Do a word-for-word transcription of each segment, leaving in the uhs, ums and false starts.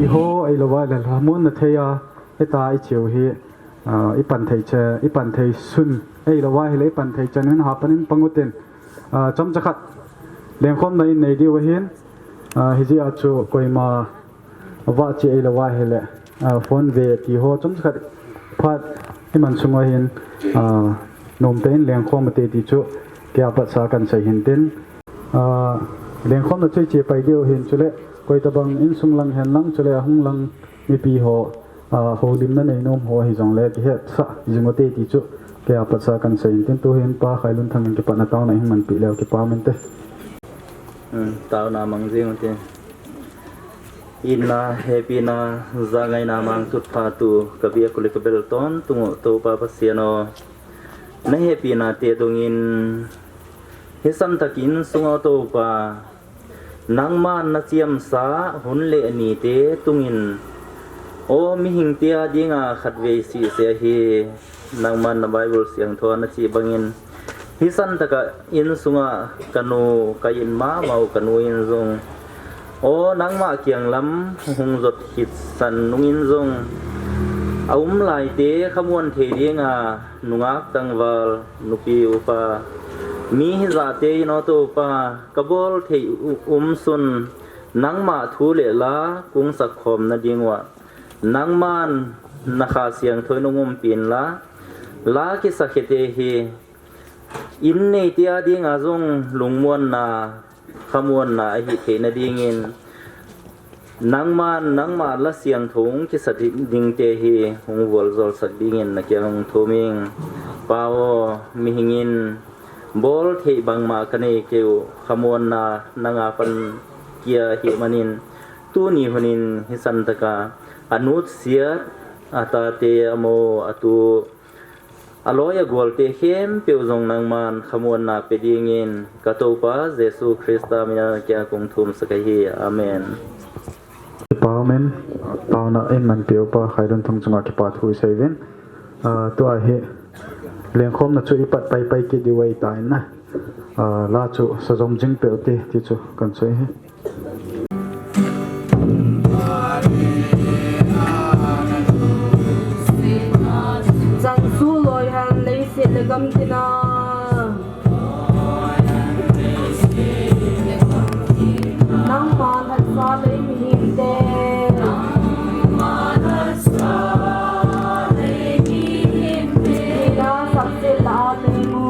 Iho, eilouva le la mun na thei a, eta i cheu hi, ah, i pan thei che, i pan thei sun, eilouva hile i pan thei che, nun ha panin pangutin, ah, chomcha khat lengkhomna in nei diu ahin, ah, hijeh a chu koima va che eilouva hile, ah, phone ve ti ho chomcha khat phat i man sung ahin, ah, nomte in lengkhom ate ti chu kia patsa kan sei hin tin, ah, lengkhomna chu i che pai diu hin chule, koi tabang insung lang hen lang chule, ahung lang mipi ho, ah, holimna nei nom ho hi jongle, kihetsah jing ute ti chu, kia patsa kan sei hin tin, tu hin Pa Khailunthang in kipana taona hin manpi leu kipa mente. Hmm, taona mang jing ute. Inna, hepina, jangaina mang tutphatu, ka bia kuli ka bel ton tungu Toupa Pasian o. Na hepina te dungin, hisan takin sunga Toupa, nangman na chiamsa hun le ni te tungin, o mihing tia dinga khatvei sise hi, nangman na Bible siangthou na chi bangin, hisan taka insunga kanu ka in mamau kanu in jung, o nangma kiang lam hung jot khitsan nungin jung, a um lai te khamuan thei dinga, nungak tangval, nupi upa, mi hijate in o Toupa, ka bol thei u-, um sun, nangma thu le la kung sak khom na ding uva, nangman na Kha Siangthou in hung umpi in la, la kisa khete hi, in nei tia dinga jung lungmuanna, khamuanna ahi theina dingin, nangman, nangma la siangthou kisa di-, ding te hi hung vualjol sak dingin na kiang hung thum ing. Pa o, mihing in bol thei bangma ka nei keu, khamuanna nanga pan kia hi manin, tuni hunin hisan taka a nutsiat, a tate, a mo, a tu, a loi a gual te khempeu jong nangman khamuanna pe dingin ka Toupa Jesu Christa mina kia kong thum sak ahi. Amen. Kipa umin, taona in manpeu Pa Khailunthang chunga kipa thu i sei uvin. Ah, tua hi lengkhomna chu i pat pai pai kit diu ahi tan na. Ah, la chu sa jom jing peh u te ti chu kan sei hi. Chan chu loi hen leiset le gam tina. Nangman hatsah lei mihem te. Ina sakse la lei mu.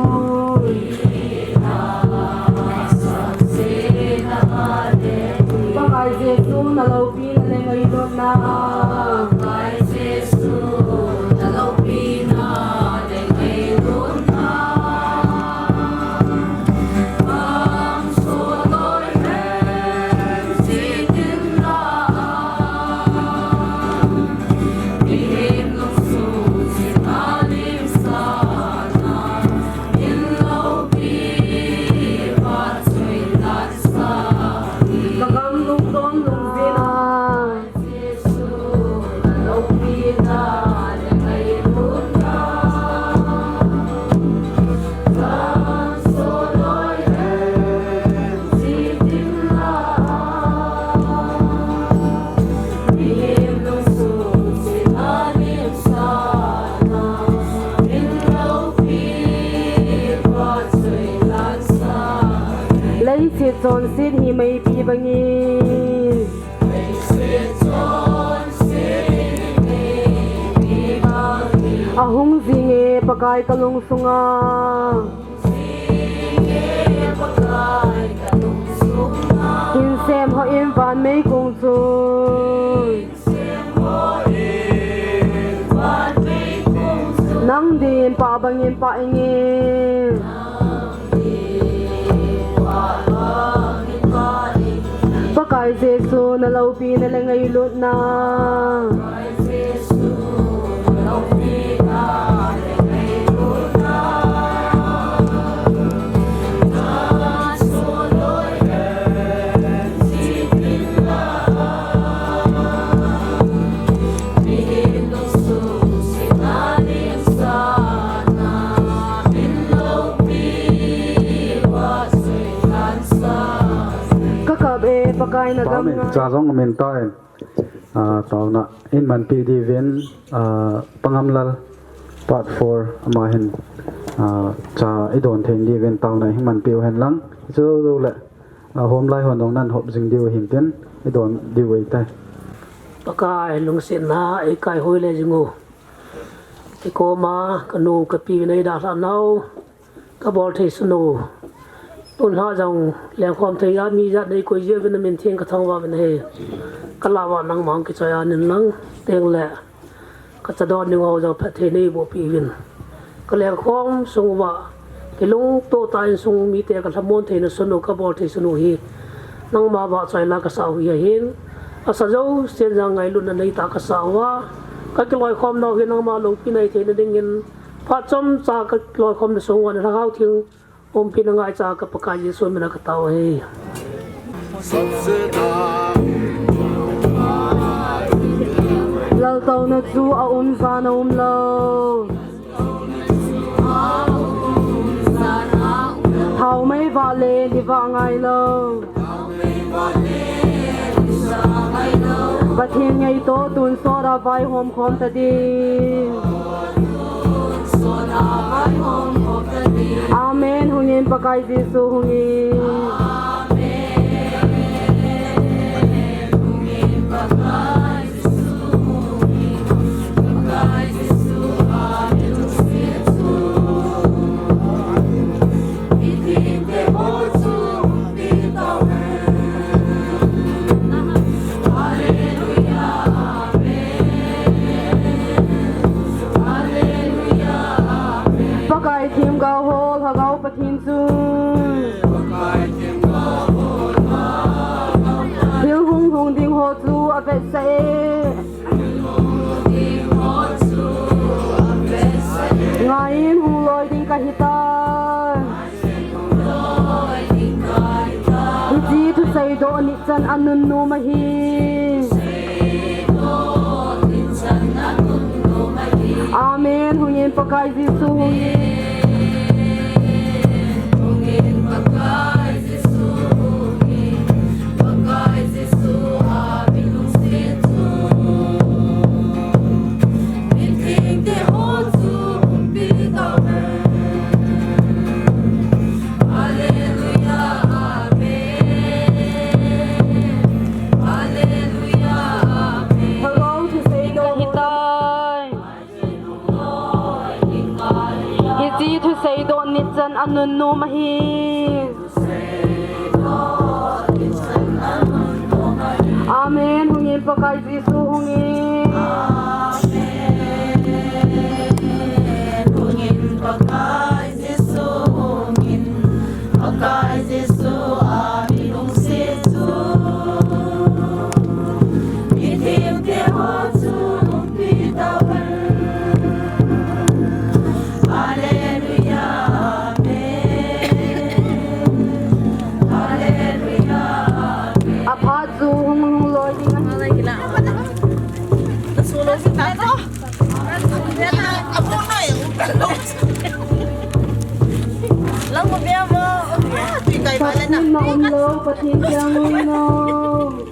Pakai Jesu na loupina le ngailutna. Pakai Jesu na loupina le ngailutna. Bang so loi hen si tin la. Mihem lungsun si na lim sa na. Leiset chonset hi meipi bangin. Ahung jing e Pakai ka lungsunga. Hinsem hoi in van meikong chun. Nang din pah bangin pah ingin. Pakai Jesu na loupina le ngailutna. Ka kap e, Pakai na gam ngai. Cha jong min tai. Ah, taona in manpi diuvin, ah, Pangamlal part four ama hin, ah, cha i don thei diuvin taona hin manpi u hen lang. Chu le, ah, hom lai hon dong nan hop jing diu hin tin i don diu ei tai. Pakai lungsetna ei kai hoi le jing u. Kei koma ka nu ka pi nei da hla nau. Ka bol thei sunu. Tun ha jong lengkhom thei a mi jat nei koi jia vin a min theng ka thangvah vin he. Ka lava nangma kichoi a nin lang teng le. Ka chadon ning ho jong phat thei nei bopi vin. Ka lengkhom sung uva. Kilungto tah in sung mite ka lhamon theina sunu ka bol thei sunu hi. Nangma vahchoi la ka sa u hi ahin. Asa jousen jong ngailutna nei tah ka sa uva. Ka kiloikhom nau hi nangma loupina hi theina dingin. Phat chomcha ka loikhomna sung uva na Lhagao Theng umpina ngaicha ka Pakai Jesu mina ka tao e. Laltouna chu a um jan a um lou. Thaomei vah le ni vah ngai lou. Pathen ngaito tonsot a vaihom khom ta ding. Amen. Hungin Pakai Jesu hungin. Pakai themgao ho Lhagao Pathen chun thil hung lhung ding ho chu avetsah e. Ngaiyin hung loi ding kahitai. Hiche thuseidoh nitchan anunnom ahi. Amen. Hungin Pakai Jesu hungin. Hiche thuseidoh nitchan anunnom ahi. Amen. Hungin Pakai Jesu hungin. Hungin Pakai Jesu hungin. Pakai Jesu a milungset chu. Mithengte ho chu umpi tauhen. Hallelujah, amen. Hallelujah, amen. Aphat chu hung hung loi ding ahi. Pathen na umlou, Pathen jong umlou.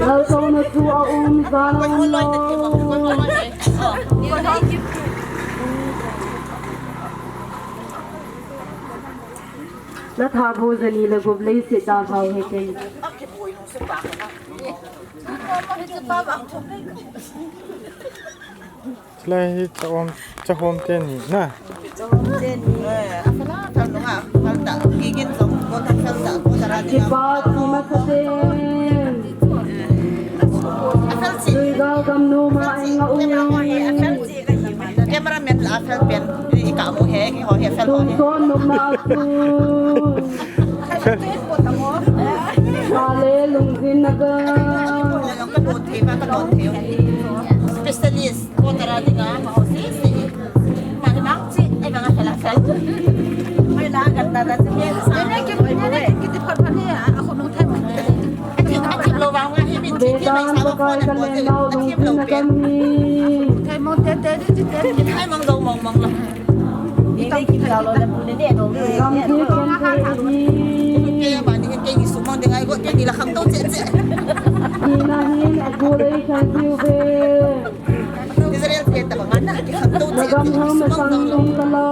Laltouna chu a um, jan a umlou. Latha bu jani le gup leiset dalhau hite. Chulai hi chahom, chahom teni na. Chahom teni. Eh, asala thal nunga, thal ta, gigin jong. Kipa, kimasaten. Tuigal gamnom a eingah uvin. Cameraman la fel pen, i ka mu he, ki ho he fel ho he. Tungson nopna a chu. Kale lungjin na gam. Specialist, ko tara dinga, ma ho si si. Ma ni mang chi, ai bang fel fel. Mai la ganda da chi. Ai me ki, ai me ki ti phat phat ni a, a ko nong thai mang. Ati, ati lo bang hi mi ti ti mai sa ko na ko ti. Ati lo pe. Thai mang te te ti te. Thai mang do mang mang lo. Ni te ki ta lo da pu ne ne do. Kei ba ni kei ni su mang de ngai ko kei ni la kham to che che. Ni na hin a ko lei khan piu ve. Israel te ta ba na ki kham to che che. Nagam hang ma sang tung ta lo.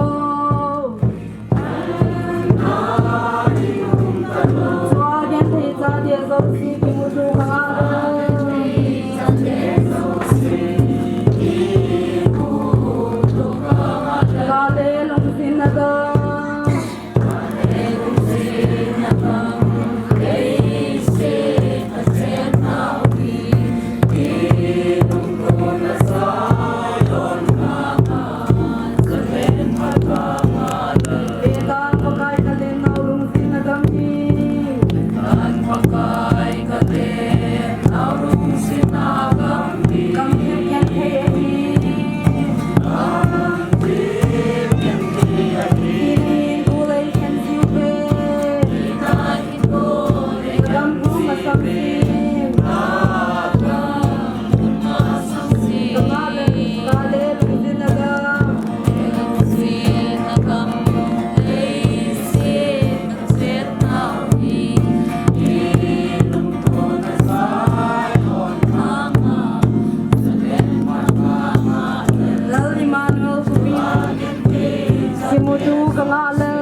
Lal Emmanuel khopin kimuto ka ngah le.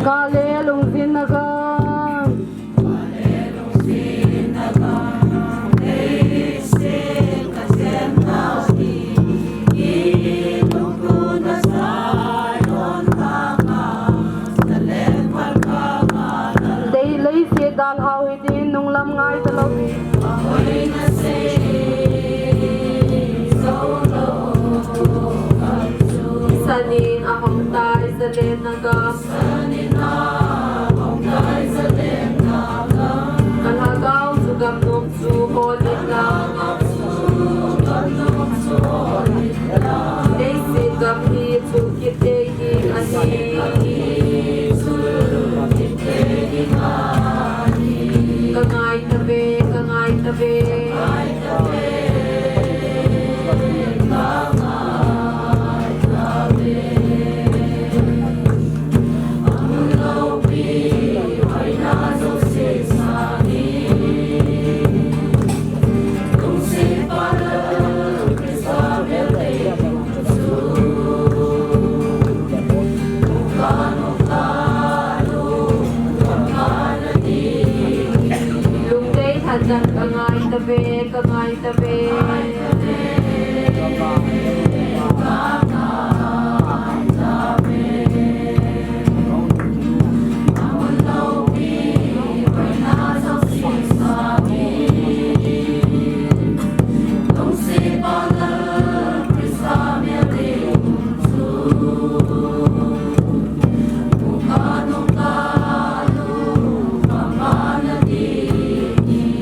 Kale lungjin na gam. Dei lei se dal hau hi din nunglam ngai ta lo. Sanin a hong tai Zalen na gam. Ka lhagao chu gamnom chu hol in lang. Leiset gam hi chungkit thei ding ahi. Ka ngai tave, ka ngai tave. Lungdei thajan ka ngai tave, ka ngai tave.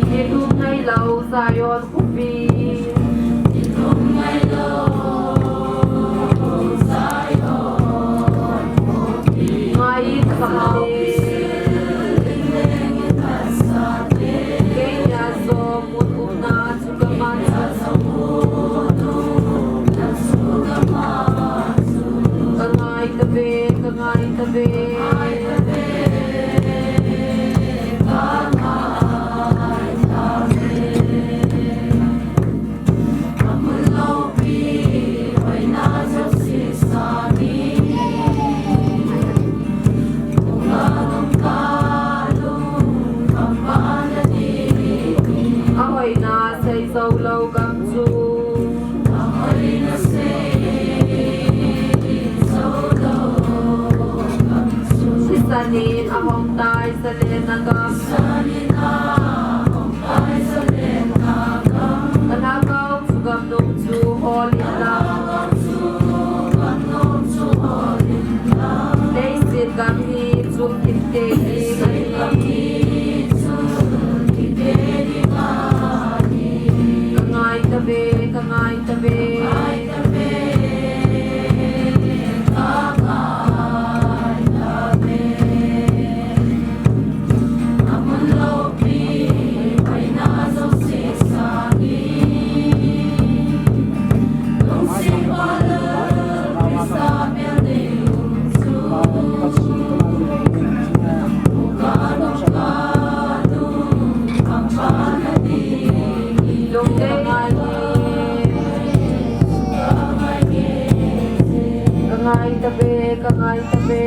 Nilum ngai lo Zion khopi. Ngai kha le. Kei nia jong mun umna chu ka man. Ka ngai tave, ka ngai tave. Nin ahong tai Salena gam. Ka lhagao chu gamnom chu hol in lang. Leiset gam hi chun kit tei ding ahi. Ka ngai tave, ka ngai tave. Ka ngai tave, ka ngai tave.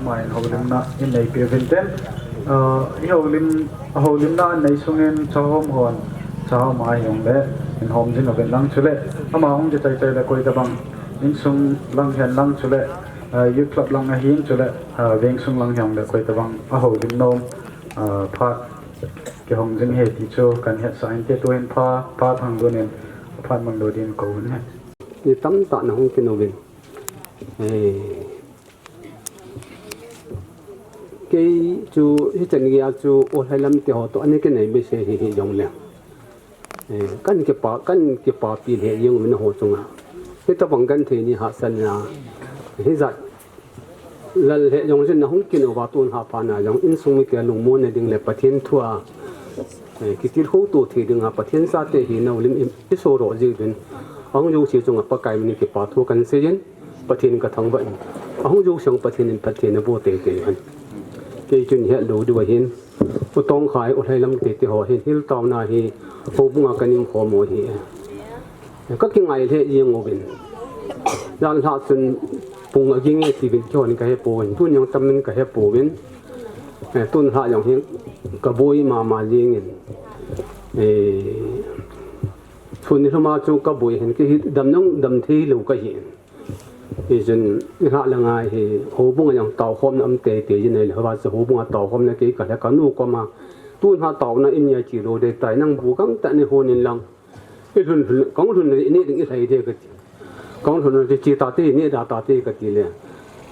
Amahin houlimna in neipeuvin tin, ah, i houlim, houlimna nei sungin chahom hon, chahom ahi jongle, in hom jing uvin lang chule, ama hung kichai chai le koi tabang, insung lang hen lang chule, ah, youth club lang ahin chule, ah, veng sung lang hen le koi tabang, ahoulim nom, ah, phat, kihong jing ahi ti chu kahin hetsah in te tuhin pha, pha thang dunin, phat mang lou din kouvin ahi. Ni tamtah nahung kit uvin. Eh, kei chu hichan geiya chu Olhailam te ho toh ana kinei behseh hi, hijongle, eh, kahin kipa, kahin kipapi lheh jeng uvin nangho chunga. Hitabang genthei ni hahsatna, hijat lal lheh jongjin nahung kit uva tun haphat na jong insung mite lungmonna ding le Pathen thua, eh, kitilkhou to thei dinga Pathen chate hina ulim i, i sodoh jeh uvin, ahung jouse chunga Pakai minin kipa thu kahin seiyin, Pathen kathangvah in, ahung jouse chunga Pathen in phatthei naboh teitei hen. Kei chun hetlou diu ahin, U Tongkhai, Olhailam te te ho hin hil taona hi, houbunga kahin um khom u ahi. Kakingai lheh jeng uvin. Jan lhah chun pung aging e tiuvin kihon kahepouvin. Tun jong tamin kahepouvin. Eh, tun lhah jong hi kaboi mama jengin. Eh, sun ni lhuma chu kaboi hin kei hi dam jong dam thei lou kahin. Hichun, nilhah le ngai hi, houbunga jong taokhomna um teitei jin ahile, houbunga taokhomna kei kalhe kanu koma. Tun lhah taona in nia chi lou dei tai, nang bu gangtah nei hon in lang. I lhun lhun, kahung lhun le i neh ding i lhai ding kati. Kahung lhun le chi tate, i neh da tate kati le.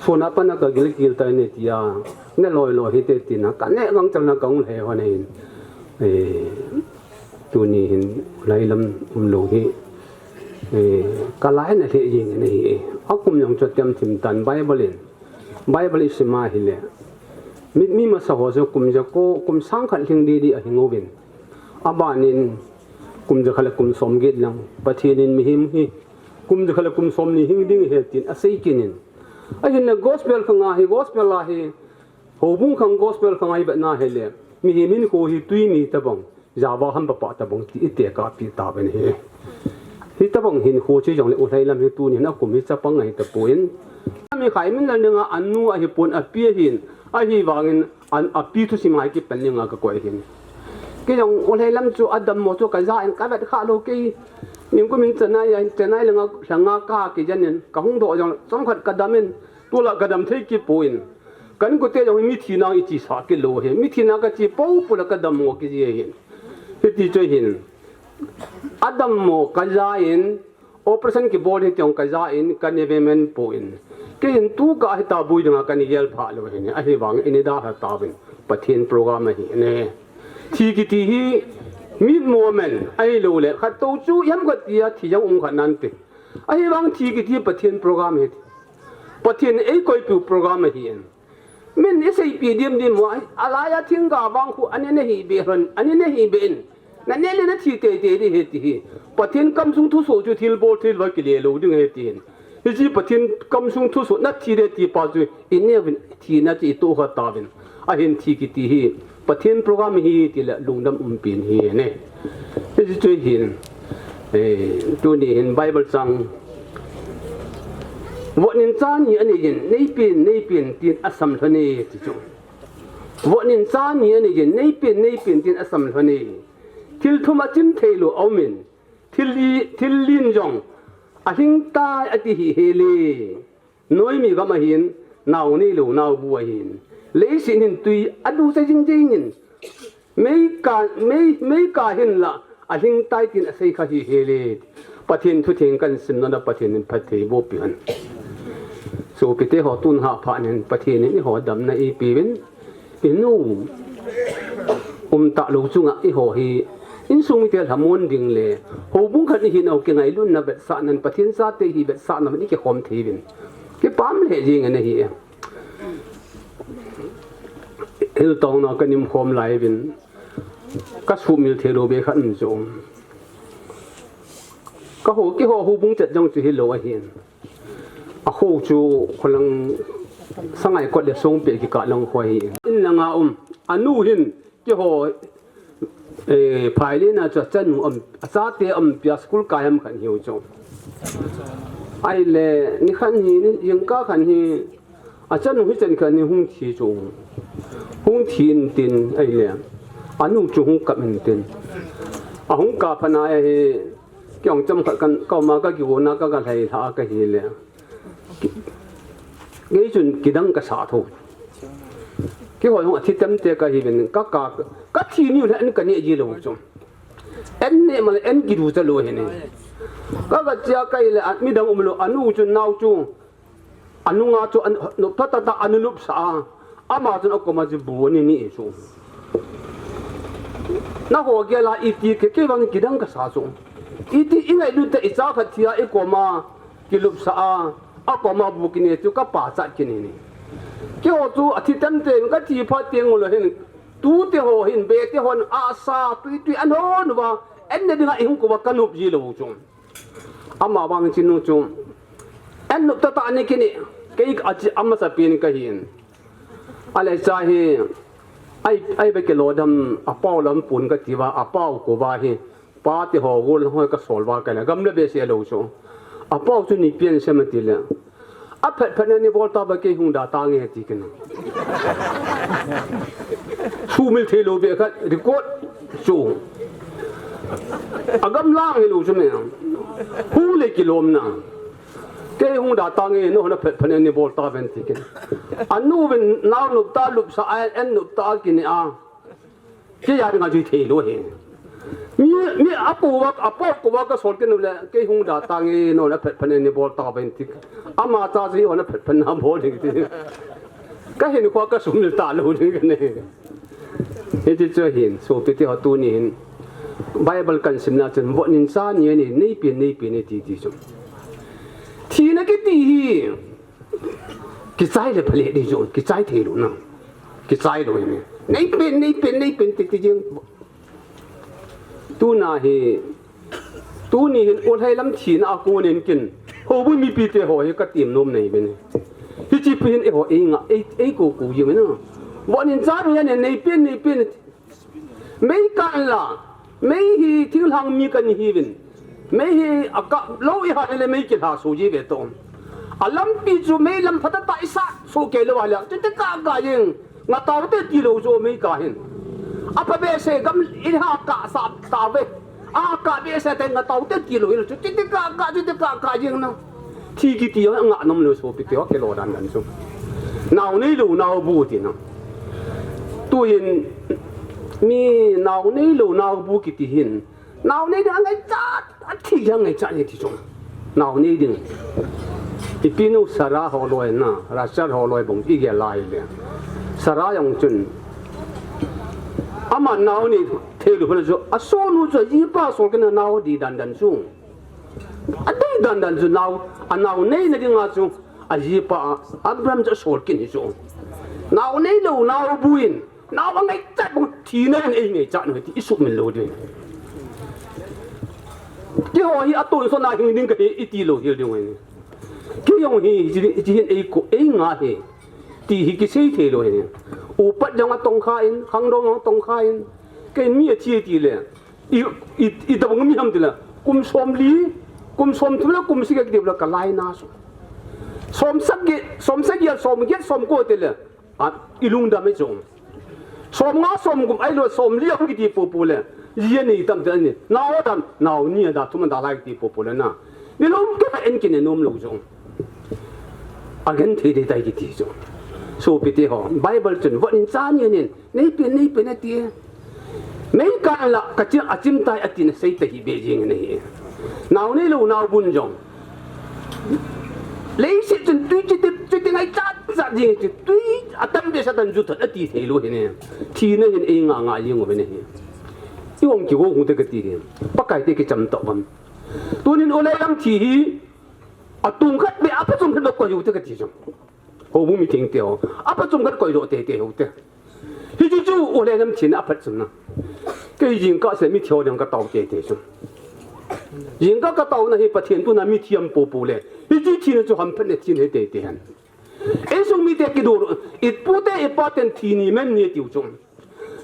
Sun a pat na kagil gil tai ne tia, ne loi loi hite tina, kaneh gangchalna kahung lhai hon ahin. Eh, tuni hin, Olhailam umlou hi. Eh, kalaina lheh jeng in ahi. Akum jong chu atem thim tan Bible in. Bible i sim a ahile. Mi, mi masa ho chu kum jako, kum sang khat lhing didi ahing uvin. Abanin kum jakhat le kum som get lang. Pathen in mihem hi kum jakhat le kum som ni hing ding ahi tin asei kit in. Ahinla gospel khang a hi, gospel a hi, houbung khang gospel khang a hi vetna ahile. Mihem hinkho hi tui mi tabang. Java ham papa tabang ti i tekahpi tauvin ahi. Hitabang hinkho chu jongle Olhailam hi tunin akum hi chapang ahi tapon. Ami Khaiminlal dinga anu ahipon api ahin, ahivangin an api thusim a hi kipan dinga kakoi ahin. Kei jong Olhailam chu adammo chu kaja in kavet kha lou kei. Nikum in Chennai a, Chennai langa, langa kakijen in, kahung doh jong, chomkhat kadamin, tulai kadam thei kit pon. Kain kote jong hi mithi nang i chi sa kit lou hi. Mithi nang ka chi pou pou la ka dammo kiji hi. Hiti chu hin. A dammo ka ja in, operation kibol hi tiang ka ja in, ka ni ve men pon. Kei hin tu ka hi ta bui ding a ka ni gel pha lou hi. Ahivang in i dalha tauvin. Pathen program ahi ne. Thi kiti hi mit moment ahilou le khat to chu yam ka tia thi jang um khat nante. Ahivang thi kiti Pathen program hi. Pathen eikoipiu program ahi in. Min i seipi diam diam mo, alai a thingga vang khu, ani na hi be hon, ani na hi be in. Na ne le na thi teitei di hi ti hi. Pathen kamsung thusoh chu thilbol thilvai kile lou ding hi ti hin. Hichi Pathen kamsung thusoh na thi le ti pa chu, i ne vin thina chu i toh kha tauvin. Ahin thi kiti hi. Pathen program hi ti le lungdam umpi in hi ne. Hichu hin, eh, tuni hin Bible chang. Vot nin cha ni anei in, neipen, neipen tin asam lhon e ti chu. Vot nin cha ni anei in, neipen, neipen tin asam lhon e. Thil thum a chim thei lou a um in, thil li, thil lin jong, ahing tai ati hi hele. Noimi gam ahin, nao neilou, naobu ahin. Leiset hin tui, adu sa jing jing in. Mei ka, mei, mei ka hin la, ahing tai tin asei kha hi hele. Pathen thutheng kan sim nona Pathen in phatthei boh pi hen. Sopite ho tun ha pha nen Pathen in i ho damna i piuvin. I nu um ta lou chunga i ho hi. In Sung te lhamon ding le, houbung khat ihi nau kingailutna vetsahnan, Pathen chate hi vetsahna man i kikhom thei uvin. Kipah le jing ana hi. Hiltong na ka nim khom lai uvin. Ka sumil thei lou be khat um chu. Ka ho, keiho houbung chet jong chu hilou ahin. A ho chu kholang Sangaikot le Songpi kikah lang ho ahi. In langa um. Anu hin Keiho, eh, phai le na chu achanu um, achate um pia school kai ham khat hiu chu. Ahile, nikhat hi, ni, jingkah khat hi, achanu hi chan khat hi hung thi chu. Hung thi in tin, ahile, anu chu hung kap in tin. Ahung kap phat na hi, kei jong chomkhat kan, ka um a ka kigona ka, ka lhai lha ka hi le. Kei chun kidang ka sa tho. Keiho jong athi tem te ka hi uvin ka, ka, ka thi niu le an ka neh ji lou chu. An neh ma le an kidu cha lou hi ne. Ka, ka chia ka hi le, a, midang um lou, anu chu nao chu. Anu nga chu an, nop tha tha tha anu nop sa a. Ama chun akoma chu bu ani ni chu. Na ho gel a iti ke, kei vang kidang ka sa chu. Iti i ngailut te i cha khat thi a i koma kilupsa a, akoma bu kine chu ka pachat kine ni. Keiho chu athi tem te ka thi phat teng u le hin, tute ho hin, bete hon a sa tui tui an hon uva, an ne dinga i hung koma ka nop ji lou chu. Ama vang chinu chu. An nop tah tah ni kine, kei a chi ama sa pin ka hin. Ale cha hi, ai, ai be ke lo dam, a pau lam pun ka ti uva, a pau ko uva hi, pa ti ho gol ho ka sol uva ka le, gam le be se lou chu. A pau chu ni pian se ma ti le. A phat phat na ni bol ta ba kei hung da ta nge ti ken. Sumil thei lou be khat record chu. A gam lang hi lou chu me. Hung le kilom na. Kei hung da ta nge no na phat phat na ni bol ta ven ti ken. Anu ven nao nop ta lupsa a an nop ta kine a. Kei a dinga chu thei lou hi. Mi, mi a pu va, a pau ko va ka sol kei nu le, kei hung da ta nge no le phat phat ni bol ta ven ti. Ama cha ji ho na phat phat na bol ding ti. Ka hin kho ka sumil ta lou ding ka ne. Hiti chu hin, sopi te ho tuni hin. Bible kan simna chun, vot nin cha ni ni, nei pi, nei pi ni ti ti chu. Thina kiti hi. Kichai le phale di chu, kichai thei lou na. Kichai lou hi ne. Nei pen, nei pen, nei pen, ti, ti jing. Tuna hi, tuni hin, o lhai lam thina a kon in kin. Houbung mipi te ho hi ka tim nom nei ben. Hichi pi hin eiho, ei nga, ei, ei ko ko jing na. Vot nin cha ni ni, nei pen, nei pen. Mei ka la, mei hi thinglhang mi ka ni hi uvin. Mei hi a ka lou i ha le mei ki lha su ji ve to. A lampi chu mei lam phat a ta i sa su ke lou a le. Chu te ka ka jing. Nga tau te ti lou chu mei ka hin. A pa be se gam i ha ka sa ta ve. A ka be se te nga tau te ti lou i lou chu. Chu te ka ka, chu te ka ka jing na. Thi kiti ho nga nom lou sopi te ho ke lo dan dan chu. Nao nei lou nao bu ti na. Tu hin mi nao nei lou nao bu kiti hin. Nao nei ding angaichat, athi ding angaichat ni ti chu. Nao nei ding. I pinu Sarah holoi na, Rachel holoi bong i gel lai le. Sarah jong chun. Ama nao nei thei lou phat chu, a sonu chu, a jipa sol kei na nao di dan dan chu. A dei dan dan chu nao, a nao nei na dinga chu, a jipa a, Abraham chu a sol kei ni chu. Nao nei lou, nao bu in, nao angaichat bang, thina in ei ngaichat na ti, i sumil lou ding. Keiho hi a tonsot na hing ding ka hi, i ti lou hel ding ahi. Kei jong hi, hichi, hichi hin ei ko, ei nga hi. Ti hi kisei thei lou hi. Upat jong a tong kha in, khangdong jong a tong kha in. Kei mi a thi ti le. I, i, i tabang mi ham ti la, kum som li, kum som thum la, kum sagi kiti la ka lai na su. Som sagi, som sagi, som get, som ko ti la, a, i lungdam e chu. Som nga, som gup, ahilou, som li a kiti popo le, ji a ni tam te ni, nao dam, nao ni a da thum a da lai kiti popo le na. Ni lom ke pa en kine nom lou chu. A gen thei dei tai kiti chu. Sopi te ho, Bible chun, vot nin cha ni nin, Nei pen, nei pen ati. Mei ka la, ka chim, a chim tai ati na sei ta hi be jing na hi. Nao nei lou, nao bu in jong. Leiset chun tui chi ti, chi ti ngaichat, chat jing chi tui, a tam be sa tan ju thot ati thei lou hi ne. Thina hin ei nga nga jing u be ne hi. Hong kigo hung te kati hi. Pakai te kicham tah uvam. Tunin ulei lam thi hi. Atung khat beh, aphachom khat beh koi u te kati chu. Houbung mitheng te ho. Aphachom khat koi doh teitei u te. Hichu chu ulei lam thina aphachomna. Kei jingkah seh mithi ho ding katao teitei chu. Jingkah kataona hi Pathen tuna mithi ham popo le. Hichu thina chu hamphatna thina hi teitei hen. Insung mite kidur, ipute ipaten thi ni men ni tiu chu.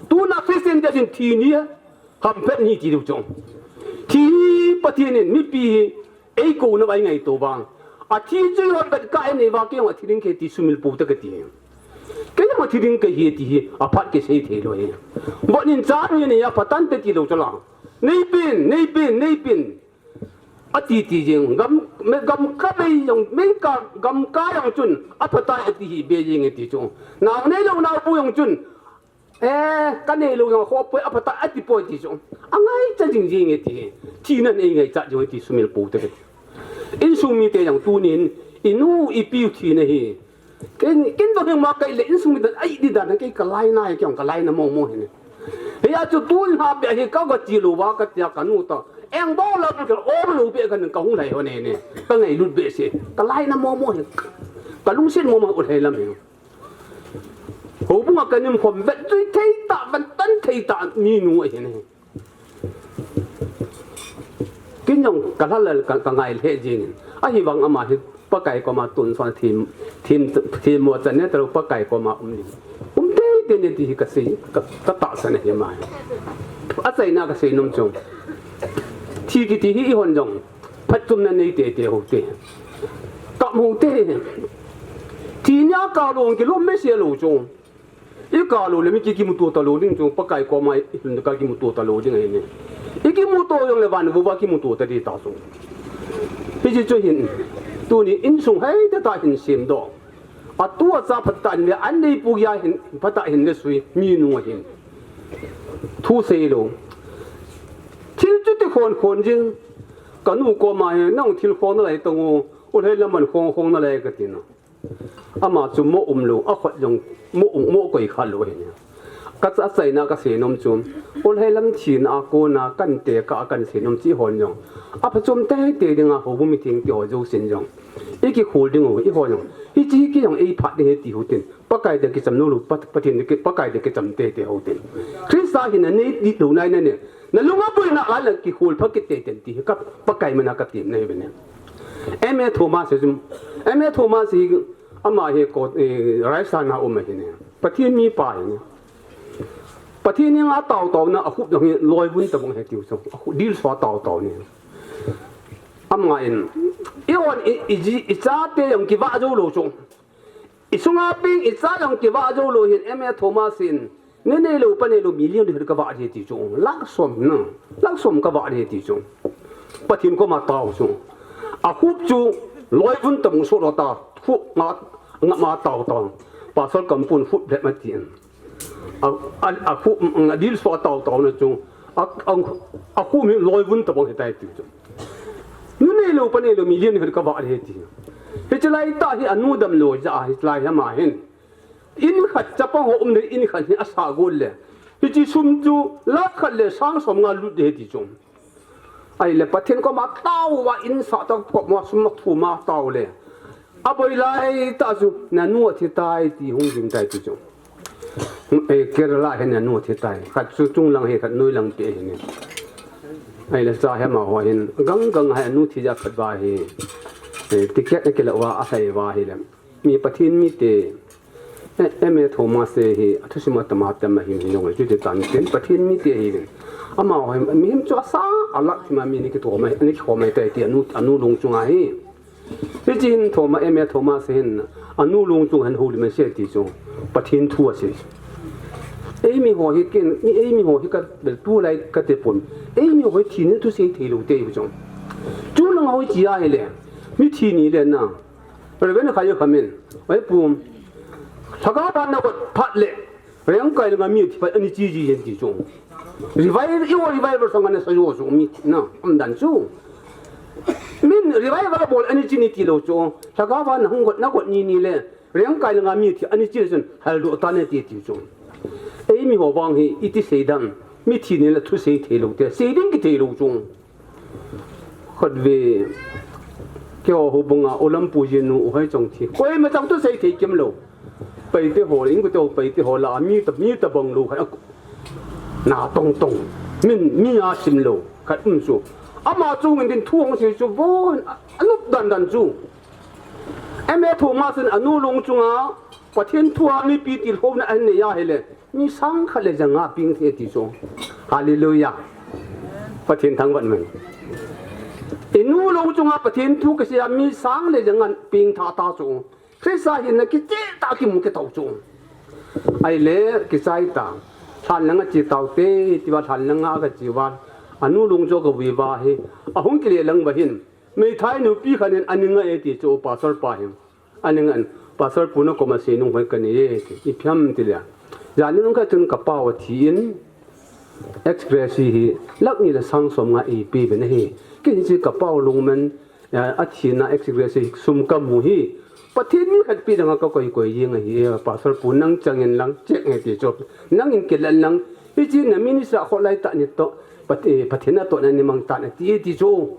Tuna Christian te jin thi ni hamphat ni tiu chu. Thi Pathen in mipi hi eikouna vai ngaito vang. Athi chu hon bet ka enei va kei jong athi ding kei ti sumil pou te kati. Kei jong athi ding kei hi ti hi aphat kisei thei lou hi. Bon in cha ni nei a patan te ti lou chu la. Nei pin, nei pin, nei pin. Ati ti jing gam, me gam ka bei jong, me ka gam ka jong chun aphatai ati hi be jing ati chu. Nau neilou nau pu jong chun. Eh, ka neilou jong khopoi aphatai ati poi ti chu. Angaicha jing jing ati. Thina nei ngaicha jing ati sumil pou te. Insung mite jong tunin inu ipiu thina hi. Ken, ken dong heng ma kai le insung mi dan ai di dan kei ka laina hi kei ka laina mo mo hi ne. Hia chu tun ha be hi ka ga chi lou va ka tia ka nu ta. Eng bol la ka ol lou be ka nin ka hung lai ho ne ne. Ka ngailut be se. Ka laina mo mo hi. Ka lungset mo mo u lhai lam hi. Houbung a ka nim khom vet zui thei ta, vet tan thei ta mi nu ahi ne. Kin jong ka lhalal ka, ka ngai lheh jing in. Ahivang ama hi Pakai koma tun son thim, thim, thim mo chan ne taru Pakai koma um ni. Um teitei ne ti hi ka sei, ka, ka tahsan ahi ama hi. Achaina ka sei nom chu. Thi kiti hi eihon jong. Phatchomna nei teitei u te. Ka mu te. Thi nia ka long kilom me se lou chu. I ka lou le mi ki kimuto ta lou ding chu, Pakai koma i lhun ka kimuto ta lou ding ahi ne. I kimuto jong le van vuva kimuto ta di ta chu. Hichi chu hin, tuni insung hei te ta hin sem doh. Atu acha phat ta in le, an nei pu ya hin, phat ta hin le sui, mi nu ahin. Thu sei lou. Thil chu ti khon khon jing. Ka nu koma hi, nang thil khon na lai tong u, u lhei lam an khon khon na lai ka ti na. Ama chu mo um lou, a khut jong mo um, mo koi kha lou ahi ne. Ka cha chaina ka sei nom chu, ol hei lam thina a kona kan te ka kan sei nom chi hon jong. Aphachom teitei dinga houbung mitheng ti ho jousen jong. I kikhol ding u, eihon jong. Hichi hi kei jong ei phat ding ahi ti u tin. Pakai te kicham nom lou, Pat-, Pathen te ki, Pakai te kicham teitei u tin. Christa hi na nei di lou nai na ne. Na lunga boina a la kikhol pha kit teitei ti hi ka Pakai mana ka tem na hi be ne. M A Thomas hi, M A Thomas hi, ama hi ko, eh, Rajasthan a um ahi ne. Pathen mi pa ahi ne. Pathen henga tao tao na a khup jong hi loi vun tabang ahi tiu chu. A khup dil sua tao tao ne. Ama in, i on, i, i ji, i chate jong kivah jou lou chu. I sunga peng i cha jong kivah jou lou hin M A Thomas in, ne neilou pa neilou million khat ka vah ding ti chu, lakh som na, lakh som ka vah ding ti chu. Pathen koma tao chu. A khup chu loi vun tam so lo ta, khup nga, nga ma tao tao. Pastor Kampun khup le ma tin. A, a, a khup, a dil so tao tao na chu. A, a, a khup mi loi vun tabang hitai ti chu. Nu neilou pa neilou million khat ka vah ding ti. Hichi lai ta hi anu damlou ja hichi lai hi ama hin. In khat chapang ho um ding in khat hi asa gol le. Hichi sum chu lakh khat le sang som nga lut ding ti chu. Ahile Pathen koma tao va in sa ta ko ma sum ma thu ma tao le. A boi lai ta chu na nu athi tai ti hung jing tai ti chu. Eh, Kerala hi na nu athi tai. Khat chu chung lang hi khat noi lang pe hi ne. Ahile cha hi ama ho hin gang gang hi nu thi ja khat va hi. Eh, ticket na kila va a sai va hi le. Mi Pathen mi te. Eh, M A Thomas te hi, a thusim a tama tama hin hin jong chu te tan tin Pathen mi te hi. Ama ho hin, mi hin chu asa, a lak thima mi ni ki to mai, ni ki ho mai tai ti anu, anu lung chunga hi. Hichi hin Thomas, M A Thomas hin, anu lung chung hin houlim ase ti chu, Pathen thu ase. Eimi ho hi ken, ni eimi ho hi ka, tu lai ka te pon. Eimi ho hi thi ni thu sei thei lou te hi chu. Chu lang ho chi a hi le, mi thi ni le na. Reverend Khayo Khamin, oi pu, lhagao va na got phat le, rengkai le nga mi thi phat ani chi ji yen ti chu. Revival, i o revival sang ana sa yo chu mi na, am dan chu. Min revival bol ani chi ni ti lou chu. Lhagao va na hung got na got ni ni le, rengkai le nga mi thi ani chi le chun, hal do ta ne ti ti chu. Eimi ho vang hi, iti sei dan. Mi thi ni la thusei thei lou te, sei ding kithei lou chu. Khat ve, keiho houbung a, u Lampu jinu, u Hoichong thi. Koima chang thusei thei kei lou. Paite ho, in ko te ho, Paite ho la, mi ta, mi tabang lou khat. Na tong tong. Min, mi a sim lou. Khat um chu. Ama chu ngin din thu hong sei chu von, a, anup dan dan chu. M A Thomas in anu lung chunga, Pathen thu a mipi tilkhouna anei a hile. Mi sang khat le ja nga peng thei ti chu. Hallelujah. Pathen thangvah in. I nu lung chunga Pathen thu kisei a mi sang le ja nga peng tha ta chu. Christa hinna kicheh tah kimu kei tau chu. Ahile kichai ta. Lhan langa che tau te, tia lhan langa ka che uva. Anu lung chu ka vui uva hi. Ahung kile lang uva hin. Meithai nupi khat in ani nga e ti chu pastor pa hin. Ani ngan, Pastor pu na koma sei nung hoi ka nei e, ti, ipi ham ti le. Jan nung khat chun ka pau a thi in, ex gratia hi, lakh ni le sang som nga eipe uve na hi. Kei hi chi ka pau lungmon, eh, athina ex gratia hi sum ka mu hi. Pathen mi khat pi danga ka koi koi jing ahi e, Pastor pu nang chang in lang, check nge ti chu. Nang in kilan lang, hichi na ministry a kholai tah ni toh, Pat-, eh, Pathen natohna ni mang tan ati e ti chu.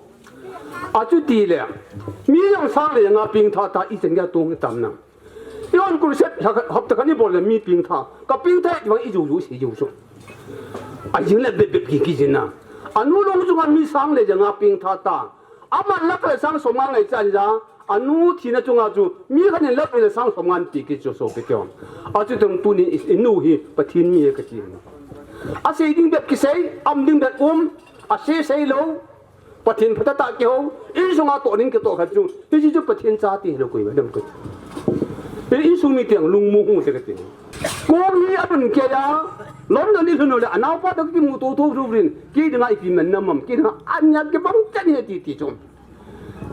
Achuti le, mi jong sang le ja nga peng tha ta ichan gei a tong tam na. I hon crusade hapta khat ni bol le mi peng tha. Ka peng tha ti bang i jou jou sei jou so. A jing le bep bep ki ki jin na. Anu lung chunga mi sang le ja nga peng tha ta. Ama lakh le sang som nga ngai chan ja. Anu thina chunga chu mi khat in lakh le sang som nga ti ki chu so pe kyo. Achuti tuni i nu hi Pathen mi e ka ti. Asei ding bep kisei, am ding bep um, asei sei lou. Pathen phatah tah kihou, insunga toh ding kitoh khat chu, hiche chu Pathen chate hilou koi ba dam kati. Insung mite jong lungmong hung te kati. Kong hi alhun kei a, London i lhun u le, anaopa toh kimu to tho tho rin, kei dinga ipi man na ham, kei dinga anya kibang chan hi ti ti chu.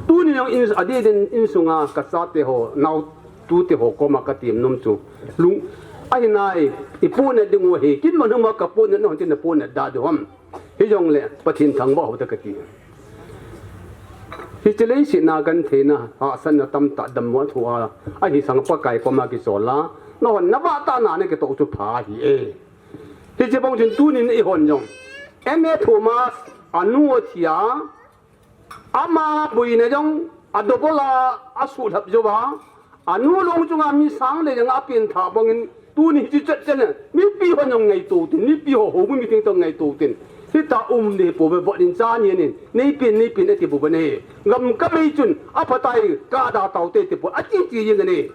Tuni jong in, adeh in insunga ka chate ho, naotu te ho koma ka tem nom chu. Lung, ahi nai, i puhnat ding u ahi, kin man huma ka puhnat na hon tin na puhnat da diu ham. Hijongle, Pathen thangvah hou te kati. Hiche leiset a gentheina, hahsatna tamtah dammo a thu a, ahi sang Pakai koma kichol a, na hon na vah tah na na kitoh chu pha ahi e. Hiche bang chun tunin i hon jong. M A Thomas, anu athi a, ama boina jong, a double a, asuhlhap jou a, Anu lung chunga mi sang le ja nga apen tha bangin, tuni hiche chet chet le, mipi ho jong ngaito tin, mipi ho houbung mi ting tong ngaito tin. Hita um ding hi pouve, vot in cha ni nin, nei pen, nei pen ati bou ve ne. Gam ka mei chun, aphatai, ka da tau te ti bou, ati ti jing ne.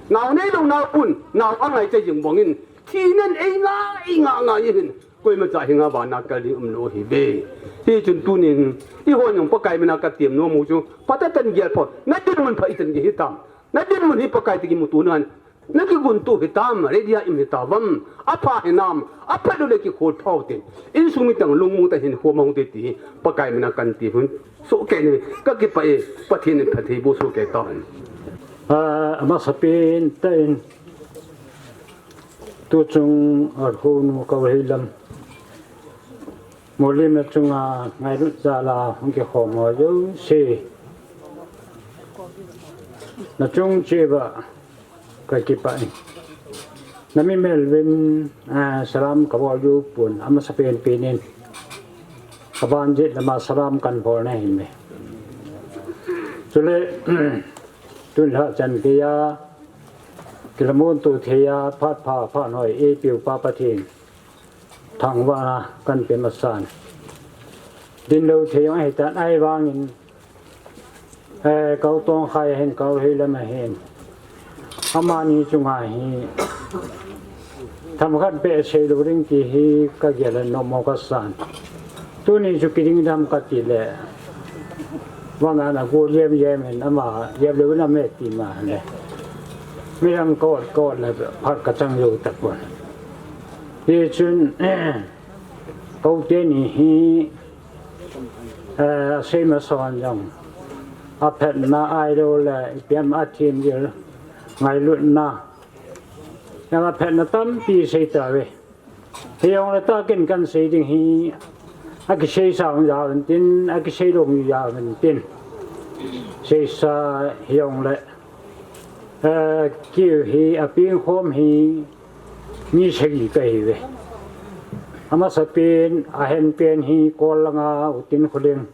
Nao nei lou nao pun, nao angai cha jing bangin, thi nen ei nga, ei nga nga ye hin. Koima cha hi nga vana kal ding um lou hi ve. Hichun tunin, i hon jong Pakai mina ka tem nom u chu, phatah tah in gel pho, na dinmun pha i tan gei hitam. Na dinmun hi Pakai toh kimuto nan, na kigunto hitam, ready a i um hitavam, apha hinam, apha lou le kikhol phau tin. Insung mi tang lungmong tah in hinkho mang te ti hi, Pakai mina kan ti hun. Soh kei ni, ka kipah e, Pathen in phatthei boh soh kei tahen. Ah, amasapen tah in, tuchung a hung nu Kauheilam. Molhim a chunga ngailut jal a hung kikhom ho jouse. Na chung cheh uva ka kipah in. Na mi melvin, ah, salam ka bol jou pon, amasapen pen in. Ka ban jet lama salam kan bol na hin ve. Chule, tun lha chan kei a, kilamun to thei a, phat pha, phat hoi, eipeu pa Pathen thangvahna kan pe masan. Din lou thei jong ahitan ahivangin, eh, Kau Tongkhai ahin, Kauheilam ahin. Amani chunga hi, themkhat beh sei lou ding ti hi ka gel a nom mo ka san. Tuni chu kiding dam ka ti le. Vang ana go liam liam in ama liam lou na me ti ma le. Midang kot kot le phat ka chang jou tapon. Hichun, Kou teni hi, eh, asei masa jong. Aphatna ahilou le, ipi ham a thim ding, ngailutna. Jong aphatna tampi sei tauve. Hijongle tah kin kan sei ding hi, akiseisa jong jao intin, akisei lou jong jao intin. Seisa hijongle, eh, kei hi apeng khom hi, mi sagi kahiuve. Amasapen, ahenpen hi Kol langa u Tin Kholing,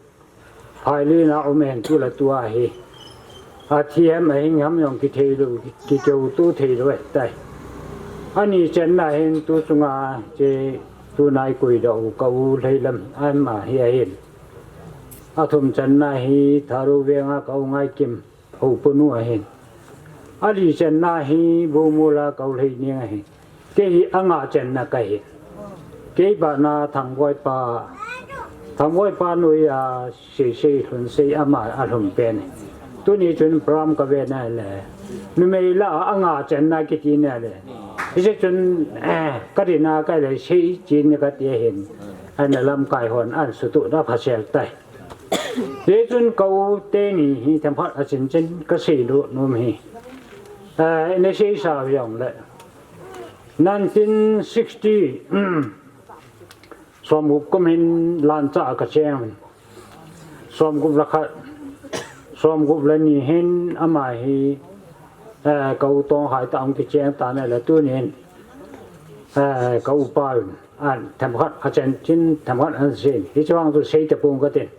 Phailin a um ahin, tu le tua hi. Athi ham, ahing ham jong kithei lou, kikeuto thei lou ahitai. Ani channa hin tu chunga che tu nai koi doh u ka u Lheilam ama hi ahin. Athum channa hi Thadou Venga ka u Ngaikim. Houpunu ahin. Ali channa hi Bumula ka u Lheining ahin. Kei hi anga channa kahin. Kei bana Thangboipa, Thangboipa noiya Seisei Lhunsei ama alhum pen. Tuni chun pram ka ve nai le. Numei la anga channa kiti nai le. Hiche chun, eh, ka dina ka le sei chin ka ti ahin. Ana lamkai hon an sutu da phasel tai. Hichun ka u teni hi themkhat a chinchin ka seidoh nom hi. Eh, ina seisa jongle. Nineteen sixty, somgup kum hin Lancha a ka cheng. Somgup le khat, somgup le ni hin ama hi, eh, ka u Tonghai ta ang kicheng ta nai le tunin, eh, ka upa un, an themkhat a chinchin, themkhat an sin. Hiche vang chu sei tapong ka tin.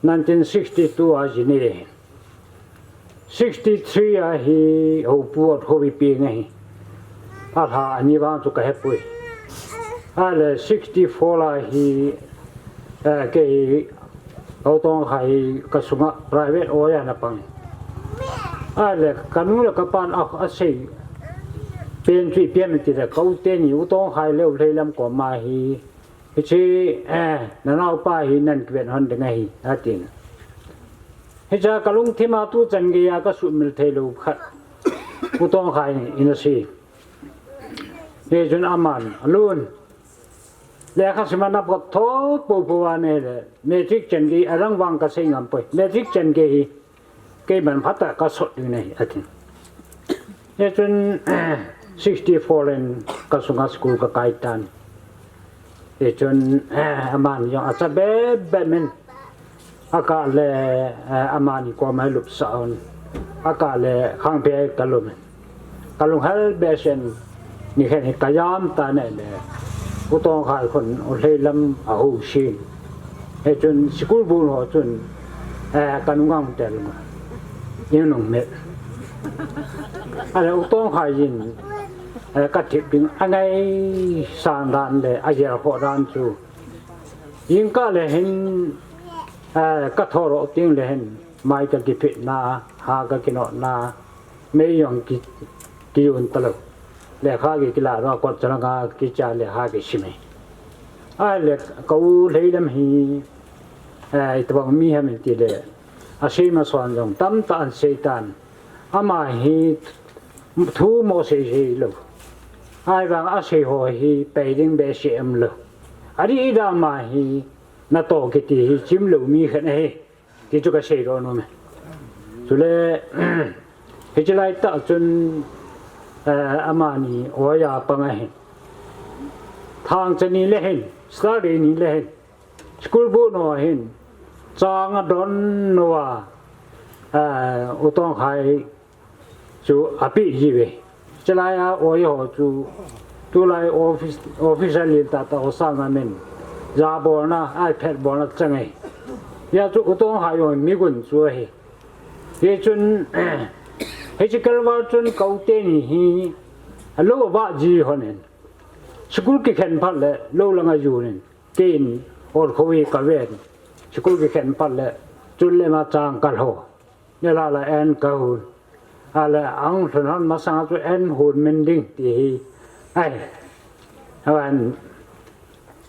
Nineteen sixty-two a jin e. Sixty-three a hi Hopu Othopi peng ahi. Alha ani vang chu ka hepoi. Ale sixty-four a hi, eh, kei u Tonghai ka sunga private oiya na pang. Ale ka nu le ka pan a, asei pen chu ipi ham ti le ka u teni u Tonghai le u Lheilam koma hi. Hiche, eh, na naopa hi nan kiven hon ding ahi, atin. Hiche a ka lungthim a tu chan geiya ka sumil thei lou khat. U Tonghai in asei. Hichun aman, alun. Lekha sim a na pot tho popo a nei le. Matric chan gei a rang vang ka sei ngam poi. Matric chan gei hi. Kei man phat a ka sot ding nei, atin. Hichun, sixty-four in ka sunga school ka kai tan. Hichun, eh, aman jong acha be be min. Aka le, eh, amani koma lupsa un. Aka le khang pe ka lum. Ka lunghel behseh in, nikhat hi ka jam ta nai le, u Tonghai khun u Lheilam a housin. Hichun school bul ho chun, eh, ka nungang tel ma. Inung met. Ale u Tonghai in, eh, ka thip ding a ngaisang dan le a jel ho dan chu. Jingkah le hin, eh, ka thou lou teng le hin, mai ka kiphet na, ha ka kinot na, mei jong ki, kijun talou. Lekha ki kila lou, kot chalanga kicha lekha kisim e. Ahile ka u Lheilam hi, eh, itobang mi ham ti le, asei ma son jong tamtah an sei tan. Ama hi thu mo sei sei lou. Ahivang asei ho hi pei ding behseh umlou. Adih dama hi natoh kiti hi chim lou mi khat ahi. Ti chu ka seidoh nom e. Chule, hiche lai tah chun, eh, amani oiya pang ahin. Thangcha ni le hin, Saturday ni le hin. School bu no hin. Chang adon nova, eh, u Tonghai chu api jiuve. Chulai a oi ho chu, tulai office, officer lil tah tah ho sanga min. Ja bolna, iPad bolna chang e. Hia chu u Tonghai jong migun chu ahi. Hichun, hiche kalval chun ka u teni hi, alou avah ji hon in. School kikhen phat le, lou langa jun in. Keiin, ol khoi ka ven. School kikhen phat le, chun le ma chang ka lho. Nilhah la en ka hun. Ahile ahung lhun hon masang chu en hun min ding ti hi. Ai. Ahin,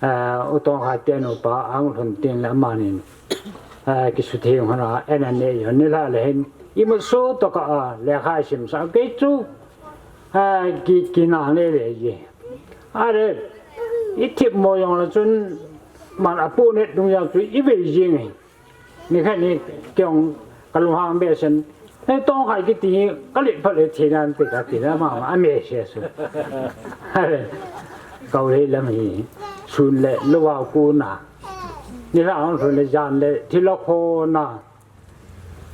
eh, u Tonghai te nupa ahung lhun tin le amanin, eh, kisutheng hon a en anei hon nilhah le hin. Imacha toh ka a lekha isim sah kei chu, eh, ki, kinah le le ji. Ahile, ithip mo jong le chun man aponet dung jong chu ivei jing e. Nikhat ni kei jong ka lunghang behseh in, "Hei, Tonghai kiti hi ka let phat le thei nan te ka ti na ma ma a message chu." Ka u Lheilam hi sun le lou a kona. Nilhah ahung lhun le jan le thilha kona.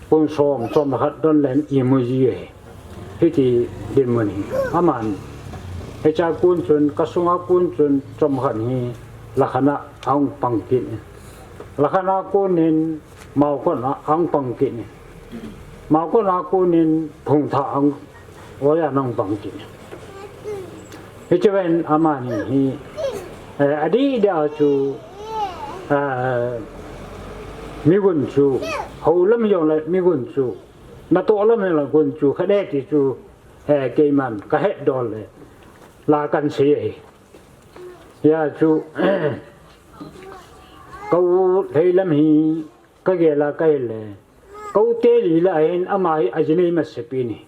Pung som, som le khat don le imu ji e. Hiti dinmun hi. Aman. Hicha kon chun, kasunga kon chun chomkhat hi Lakhan a ahung pang kit in. Lakhan a kon hin Maokon a ahung pang kit in. Maokon a kon hin Phungtha ahung, oya ahung pang kit in. Hichu ven amani hi, eh, adih dia chu, eh, migun chu, houlam jongle migun chu, natoh lam jongle gun chu, khat e ti chu, eh, keiman kahet dol le, la kahin sei ahi. Hia chu, ka u lheilam hi kagel a kahile, ka u te li lah hin ama hi aji nei masapen ahi.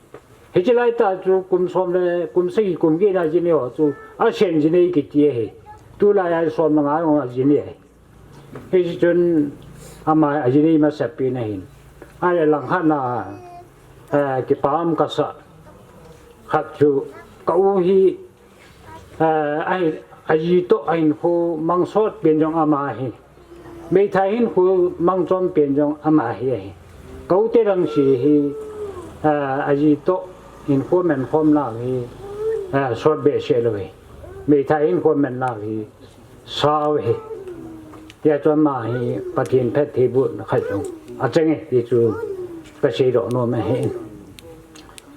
Hiche laitah chu kum som le kum sagi kum get na ji nei ho chu asen ji nei kiti ahi. Tulai a som le nga jong aji nei ahi. Hichun ama aji nei masapen ahin. Ahile langkhat na, eh, kipah um kasah khat chu ka u hi, eh, ahi, aji toh ahinkho mang sot pen jong ama ahi. Meithai hinkho mang chom pen jong ama ahi ahi. Ka u te dang se hi, eh, aji toh hinkho man khom nau hi, eh, sot behseh lou ahi. Meithai hinkho man nau hi sao ahi. Hia chu ama hi Pathen phattheibohna khat jong achang e ti chu kasei doh nom ahi.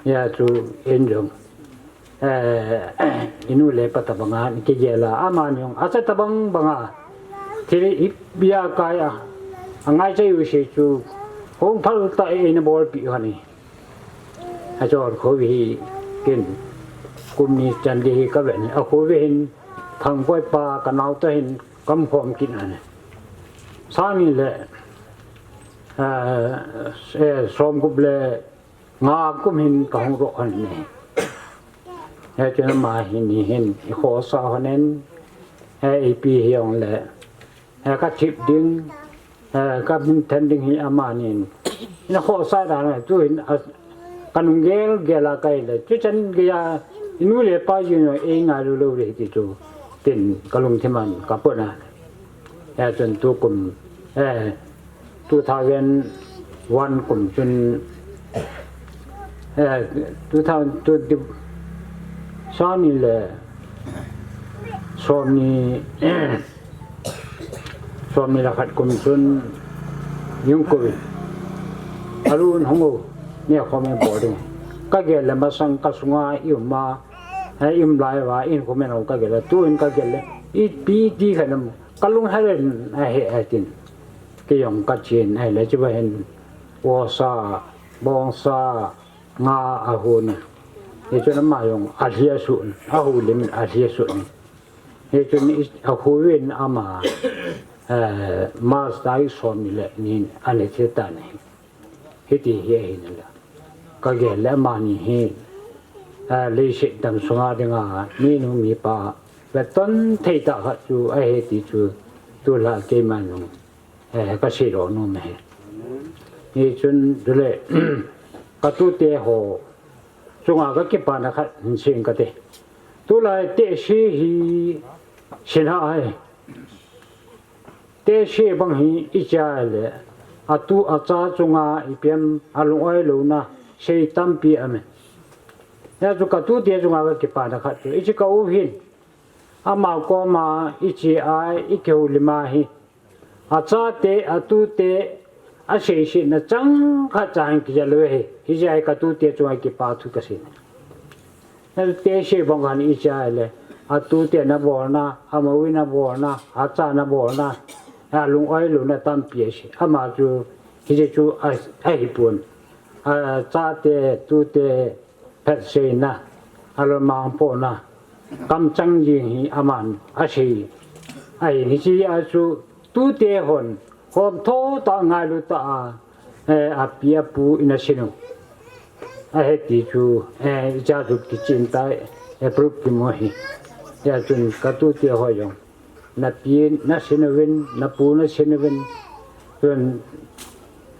Hia chu in jong, eh, inu le pa tabanga kigel a, amani jong acha tabang banga thil ipi a kai a, angaicha u se chu hung phal tah in eina bolpeh u ahi. Achon khovi hi kin kum ni chan di hi kaven, akhovi hin Thangvoi pa ka nao toh hin kaum khom kit ahi. Sang ni le, eh, eh, som gup le nga kum hin kahung doh ahi. Hichun ama hi ni hin ikhosa lhonin, eh, ipi hijongle, eh, kathip ding, eh, kamin then ding hi amanin eina khosa dan a, tuhin a, kanung gel gel a kahile, chuchan geiya inu le ipa jinu eingailu lou ding ahi ti chu tin kalungthim a kapon ahi. Hichun tukum, eh, two thousand one kum chun, eh, two thousand two, sang ni le som ni, som ni le khat kum chun jingkah in alun hung u, nekhom ibol ding. Kagel le masang kasunga i um a, eh, i um lai uva in khomin u kagel le, tuin kagel le ipi ti khat nam kalung helen ahi, atin. Kei jong kachen ahile, chuva hin vohsa, bongsa, nga ahon. Hichun ama jong alhi asuh, ahoulim in alhi asuh. Hichun i, ahon ama, eh, March tarik som ni le ni in ana thi tan ahi. Hiti hi ahi nala. Kagel le amani hi, eh, leiset dam sunga dinga minu mipa veton thei tah khat chu ahi ti chu tulha keiman jong, eh, kasei doh nom ahi. Hichun chule, ka tute ho chunga kakipana khat hin sei inge kati. Tulai tehse hi sinha ahi. Tehse bang hi iche le, atu acha chunga ipi ham alung oi louna sei tampi aume. Hia chu ka tute chunga kakipana khat chu, hiche ka u hin, ama koma iche a, ikihoulim a hi, achate, atute, aseisetna chang khat cha hin kija lou ahi. Hiche hi ka tute chunga kipa thu kasei. Tehse bang khat iche le, atute nabolna, amau in abolna, acha nabolna, alung oi louna tampi asei. Ama chu, hiche chu a, ahipon. Achate, tute, phatseina, alol mangpohna, kamchang jing hi aman asei. Ahin hiche a chu, tute hon, khomtho tah ngailu tah a, eh, api apu in asin u ahi ti chu, eh, icha chu kichen tai, eh, proof kimu ahi. Hia chun ka tute ho jong, napi nasin uvin, napu nasin uvin, chun,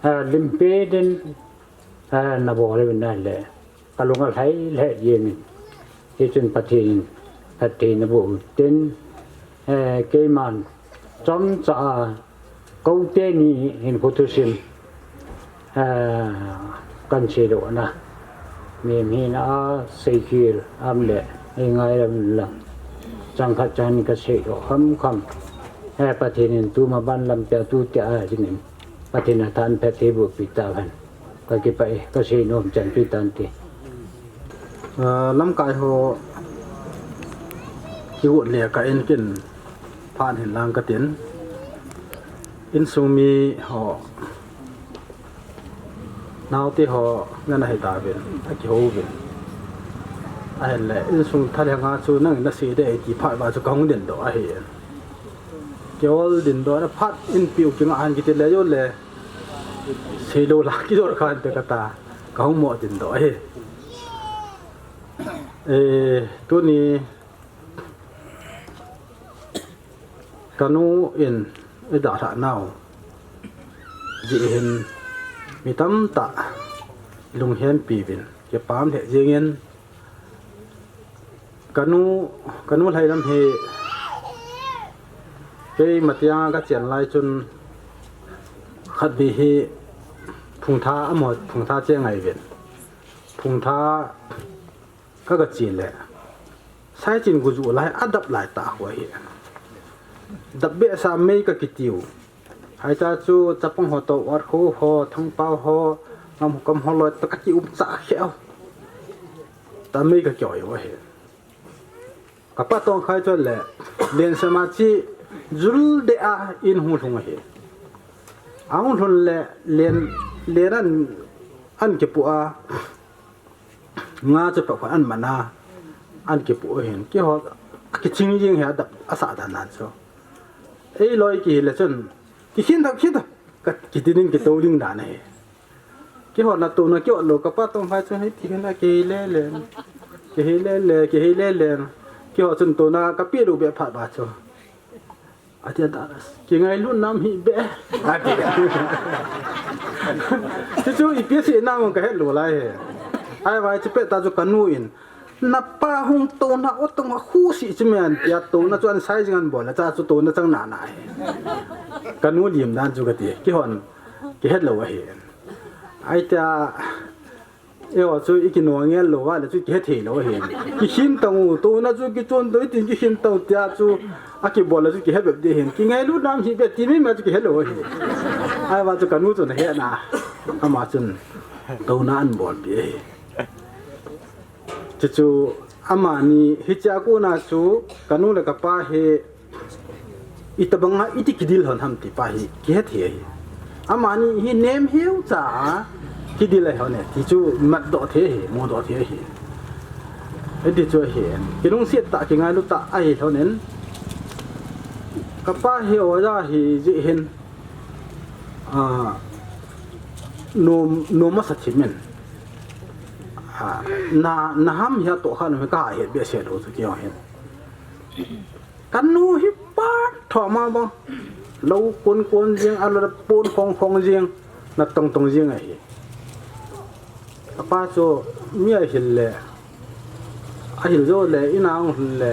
eh, limpi din, eh, nabol uvin ahile, kalung alhai lheh jengin. Hichun Pathen in phatthei naboh u tin, eh, keiman chomcha a ka u teni hinkho thusim, eh, kahin seidoh na. Mihem hina a seikhel aum le, Ei ngai lam lang. Chang khat chan ka sei o kham kham. He Pathen in tuma ban lam tia tu tia a jingin. Pathen a than phet thei bu pi ta van. Ka kipah e, ka sei nom chan pi tan ti. Ah, lamkai ho kigot le ka en kin phan hin lang ka tin. Insung mi ho, naote ho, nana hei ta vin, a kiho vin. A hen le, insung thal hanga chu nang na sei de ti phat ba chu ka hung din do a hi. Ke ol din do na phat in piu ki nga han ki ti le yo le. Sei lo la ki dor khan te ka ta. Ka hung mo din do a hi. Eh, tuni ka nu in i dalhah nau jeh hin mi tamtah i lunghempi vin kipah lheh jingin ka nu, ka nu lhai lam hi kei Matiang ka chian lai chun khat vei hi phungtha amaho phungtha che ngai vin phungtha ka ga chi le. Sai chin gu ju lai a dap lai ta ho hi. Dap be sa mei ka kitiu. Hai ta chu chapang ho to war kho ho thangpau ho ngam kam ho loi ta ka ki um cha kheu. Ta mei ka kyo yo hi. Ka pa tong khai chu le. Len sa ma chi jul de a in hu lhung hi. A hung lhun le len, len an, an kipu a. Nga chu pakhat an man a, an kipu hin. Kihol, kiching jing hi a dap, a sa dan nan chu. Ei loi kihi le chun, kikhin ta, khin ta, ka, kiti ding, kito ding dan hi. Kihol na to na kihol lo, ka pa tong hai chun, hei ti hin a kihi le le. Kihi le le, kihi le le. Kihol chun to na, ka pi lu be phat ba chu. Ati ata, ki ngailut nam hi be. Ati. Chu chu ipi si nam ka het lo lai he. Ai vai chu pe ta chu ka nu in. Na pa hung to na o tong a khu si chu me an tia to na chu an sai jing an bol a cha chu to na chang na na he. Ka nu lim dan chu ka ti. Kihon. Ki het lo a he. Ai tia Eiho chu i kinua ngel lou va le chu kihe thei lou ahi. Kikhin tang u, tuna chu kichon doi tin kikhin tang u tia chu a kibol le chu kihe bep ding ahi. Kingailut nam hi bep ti mai mai chu kihe lou ahi. Ahivang chu ka nu chun ahe na. Ama chun tuna an bolpi ahi. Chuchu amani hichea kona chu ka nu le ka pa hi Itobanga iti kidil hon ham ti pa hi kihe thei ahi. Amani hi nem heu cha a kidil ahi hon e, ti chu mat doh thei ahi, mu doh thei ahi. Hiti chu ahi, kilungset tah, kingailu tah ahi hon in. Ka pa hi oja ahi jeh hin, a, nom, nom masa thim in. A, na, na ham hi atoh kha nom hi ka het behseh lou chu kei hin. Ka nu hi pa thoma bang. Lou kon kon jing, a lou pon khong khong jing, na tong tong jing ahi. Ka pa chu mi ahil le, ahil jou le, ina ahung le,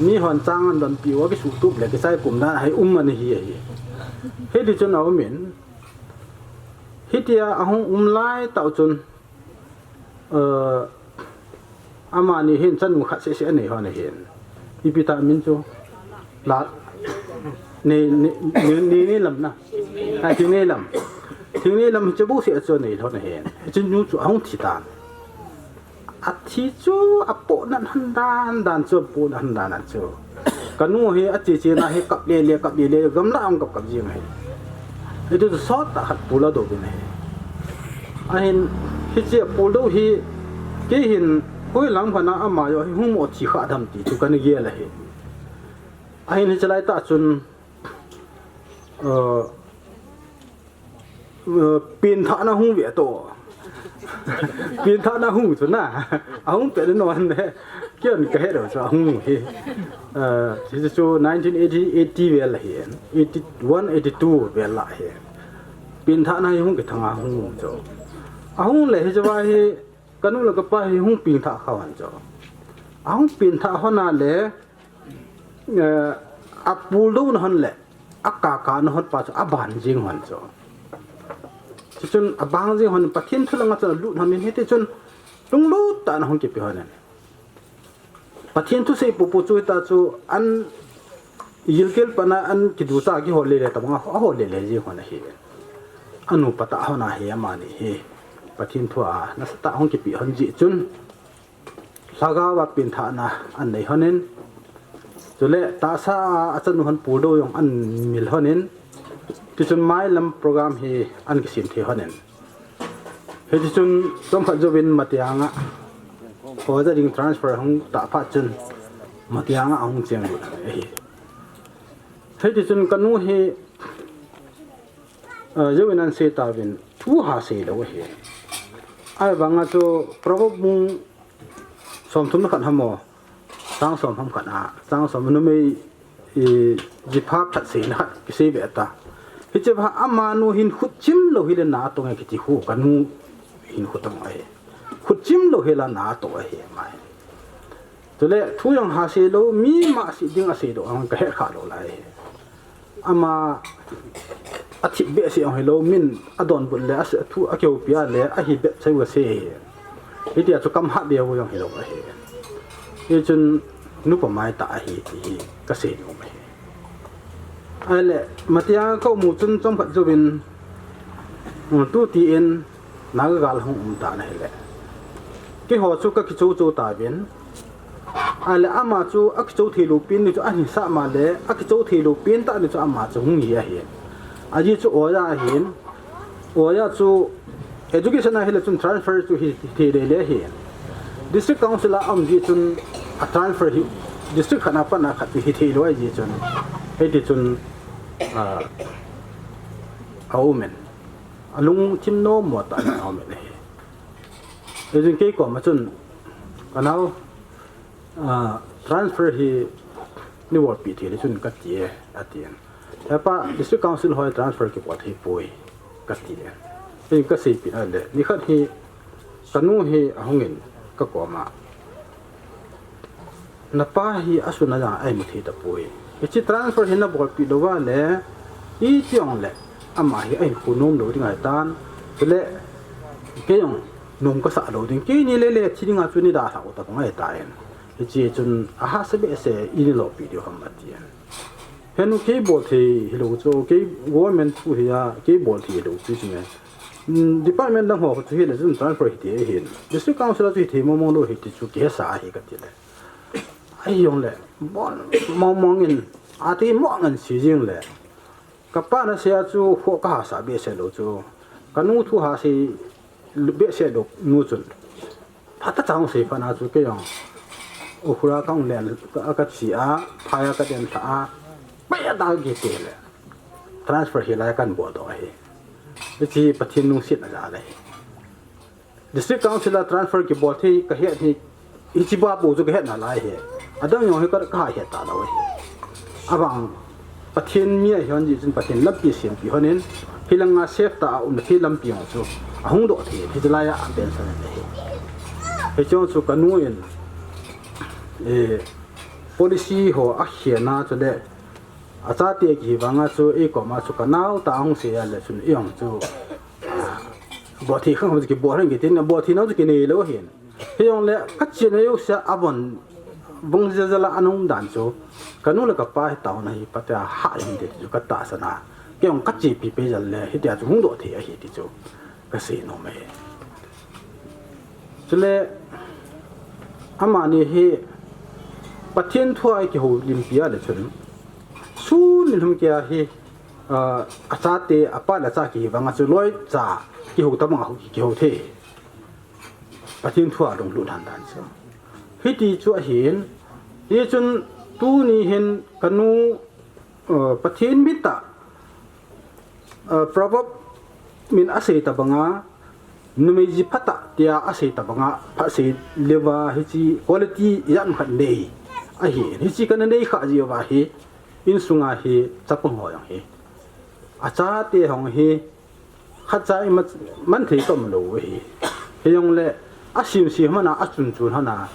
mi hon chang an donpi u a kisutup le, kichai pum dan ahi um man ahi ahi. Hiti chun a um in, hitia ahung um lai tah chun, Aa, amani hin chanu khat seh seh anei hon ahin. Ipi tah min chu. La, nei, nei, nei, nei, nei lam na. Ai, Thingneilam. Thingneilam hi chu bu seh chu anei hon ahin. Chanu chu ahung thi tan. Athi chu apoh nan han dan dan chu apoh nan han dan chu. Ka nu hi ache che na hi kap le le, kap le le, gamla ang kap kap jing ahi. Hichu sot tah khat pul a do bin ahi. Ahin hiche pul do hi kei hin hoi lang phana ama jo hi hung mo thi kha dam ti chu kana gel ahi. Ahin hiche lai tah chun, uh, Aa, pengthahna hung ve to. Pengthahna hung chu na. Ahung pet non le. Kei in ka het lou chu ahung hi. Aa, hichu nineteen eighty, eighty vel ahi. Eighty-one, eighty-two vel ahi. Pengthahna hi hung kithang a hung chu. Ahung le hichu va hi ka nu le ka pa hi hung pengthah kha hon chu. Ahung pengthah hon a le, Eh, apul douna hon le, akaka na hon pa chu, aban jing hon chu. Chuchun abang jing hon, Pathen thu langa chun alut hon in hiti chun, lunglut tah in ahung kipe hon in. Pathen thusei popo chu hita chu an gilkel pana an kiducha kihol lele tabang a hol lele jing hon ahi. Anu pata hon ahi amani hi. Pathen thu a nasatah hung kipe hon jeh chun lhagao a pengthahna an nei honin, chule tahsa a achanu hon puldo jong an mil honin, tichun mailam program hi an kisem thei honin. Hitichun chomkhat jouvin Matiang a oja ding transfer hung tah phat chun Matiang a hung cheng lut ahi. Hitichun kanu hi, ah, jouvin an sei tauvin thu ha sei lou ahi. Ahivanga chu Proverb bung somthum le khat hamo, chang som ham khat a, chang som numei, i, jipha phat seina khat kisei ve ta. Hiche pha amanu hin khutchim lou hile na atong e kiti khu kanu hin khut atong ahi. Khutchim lou hile na atong ahi mai. Chule thu jong ha sei lou, mi ma sei ding asei doh ang kahet kha lou lai. Ama athip behseh jong hilou, min adonbut le ase, thu akihoupi a le ahi bep sei u asei. Hitia chu kam ha beu jong hilou ahi. Hichun nupa mai tah ahi ti hi kasei nom ahi. Ahile Matiang a kaum u chun chomkhat jouvin, um, tuti in Naga gal hung um tan ahile, keiho chu kakichou chou tauvin. Ahile ama chu akichou thei lou pen ni chu ahin sah ma le, akichou thei lou pen tah ni chu ama chu hung hi ahin. Ajeh chu oja ahin. Oja chu education a hile chun transfer chu hi, hithei lele ahin. District Council a um jeh chun a transfer hi district khat a pat a khat chu hithei lou ahi jeh chun, hiti chun, ah, aumin. Alungthim nom mo tah in aumin ahi. Hijeh in kei koma chun, kanao, ah, transfer hi neibolpeh thei le chun kati e, atin. Hepa, District Council hoi transfer kibol thei poi, kati e. Hijeh in kaseipeh a le, nikhat hi, kanu hi ahungin kakoma. Napa hi asun a jong a imu thei tapoi. Hiche transfer hi nabolpeh lou va le, iti jong le, ama hi ahin khu nom lou ding ahitan. Chule, kei jong nom kasah lou ding. Keini le le thi dinga chu neidalhah u tabang ahitan. Hiche chun ahahsa behseh in neilopi diu ham atin. Henu kei bol thei hilou chu, kei government thu hi a, kei bol thei hilou chu chun e. Hmm, department dang ho chu hile chun transfer hithei ahin. District Council a chu hithei mong mong lou hiti chu kihesa ahi kati le. Ahi jongle, bon, mong mong in, ati mong in sei jing le. Kapa nasei a chu kho kahahsa behseh lou chu. Kanu thu hasei behseh lou nu chun. Phatah chang sei phat na chu kei jong. Ukhrul a kahung len a kache a, phai a kaden lhah a. Pai a da kiti le. Transfer hilai a kahin bol doh ahi. Hiche Pathen lungsetna jal ahi. District Council a transfer kibol thei kahet hi, hiche bou chu kahet nalai hi. Adang jong hi ka, kahet talou hi. Avang Pathen mi ahi hon jeh chun Pathen lampi sempeh hon in, hilanga safe tah a umna thei lampi jong chu ahung doh thei, hiche lai a pension ahi. Hiche jong chu kanu in, eh, policy ho akhel na chule, achate kihi vanga chu, eikoma chu kanao tah a hung sei a le chun, eijong chu, ah, bol thei khang ham chu kibol hen kitin, bol thei nau chu kinei lou hin. Hijongle, kachena jouse a von, von jal jal a ana um dan chu, kanu le kapa hi taona hi phatea hah hinte ti chu katahsan a. Keijong kachepi peh jal le, hitia chu hung doh thei ahi ti chu kasei nom e. Chule, amani hi Pathen thu a kihoulimpi a le chun, sun ni lhum kei a hi, ah, achate, apa le acha kihi vanga chu loi cha kihou tabang a kihou thei. Pathen thu a lunglut lhan dan chu. Hiti chu ahin, hichun tuni hin kanu, uh, Pathen mit a, uh, Proverb min asei tabanga, numei ji phatah tia asei tabanga, phatsei leuva hiche quality ijat khat nei ahi. Hiche kana nei khah jeh uva hi, insunga hi chapang ho jong hi, achate jong hi, khatcha ima man thei ka um lou ahi. Hijongle, asem sem hon a, achun chun hon a,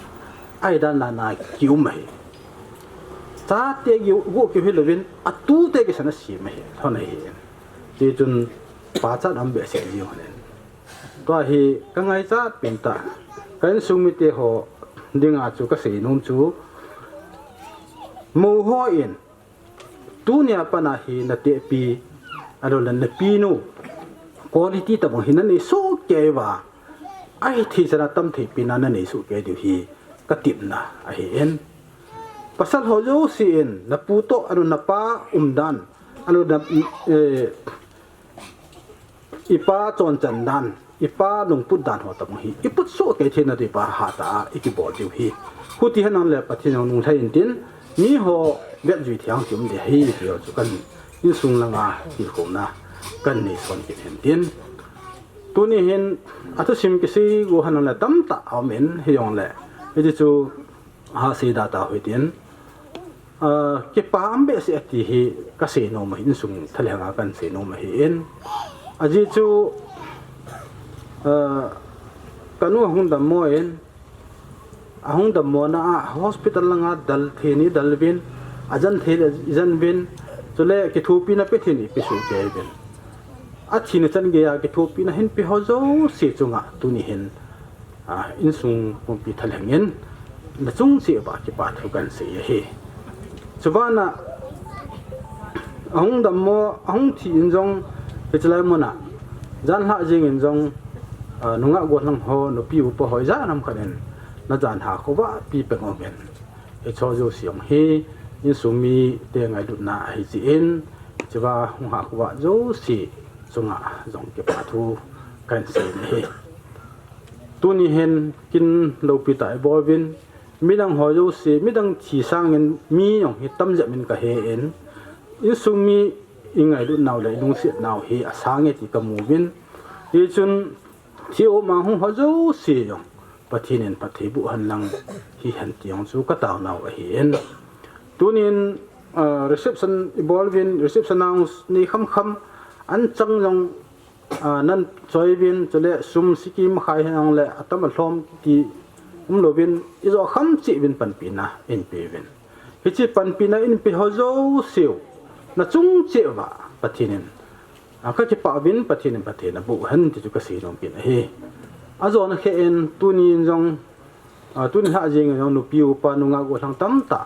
ahi dan dan a kium ahi. Chate kiu, kiu hilouvin, atute kisan asem ahi, hon ahi. Hichun, pachat um behseh jing hon in. Tua hi, kangaichat pen tah, ka insung mite ho dinga chu kasei nom chu, Mou ho in, tunia pat a hi natehpi, alou le napinu, quality tabang hi nanei soh kei uva, ahi thei chan a tam thei pen a nanei soh kei diu hi katepna ahi in. Pasal ho jouse in, napu toh, alou napa umdan, alou na, eh, ipa chonchan dan, ipa lungput dan ho tabang hi, iput soh kei theina diuva hatah a ikibol diu hi. Huti henlang le Pathen in nung lhai intin, mi ho vetjui thei a hung kium ding ahi, ti ho chu kan insung langa tilkhouna kan nei son kit hen tin. Tuni hin athusim kisei go henlang le tamtah aum in, hijongle, hiche chu ha sei da tau hitin, ah, kipa um behseh ati hi kasei nom ahi, insung thalheng a kan sei nom ahi in. Ajeh chu, ah, kanu ahung dammo in, ahung dammona a hospital langa del thei ni del uvin, ajen thei le jen uvin, chule kithopina pe thei ni pe soh kei uvin. Athina chan geiya kithopina hin pe ho jouse chunga tuni hin, ah, insung pumpi thalheng in nachung cheh uva kipa thu kan sei ahi. Chubana ahung dammo, ahung thi in jong, hichelai muna janhi jeng in jong, ah, nungah gollhang ho, nupi upa ho, ijat ham khat in najanhi khovah pi peng uvin. Hiche jouse jong hi insung mite ngailutna ahi jeh in, hichea hung hah khovah jouse chunga jong kipa thu kan sei ahi. Tuni hin kin loupi tah ibol uvin, midang ho jouse, midang thi sangin mi jong hi tam jep in kahe in, insung mi ingailut nau le ilungset nau hi asang e ti kamu uvin, hichun thi um a hung ho jouse jong Pathen in phatthei boh hen lang hihen ti jong chu katao nau ahi in. Tunin, ah, reception ibol uvin, reception a hung nei kham kham, anchang jong, ah, nan choi uvin, chule sum siki makhai hijongle atam alhom ti umlouvin, ijo kham cheh uvin panpina inpe uvin. Hiche panpina inpe ho jouse u nachung cheh uva Pathen in, ah, kakipah uvin, Pathen in phatthei naboh hen ti chu kasei nom kit ahi. Ajona khen tunin jong, ah, tuni lhah jeng in jong nupi upa nungah gollhang tamtah,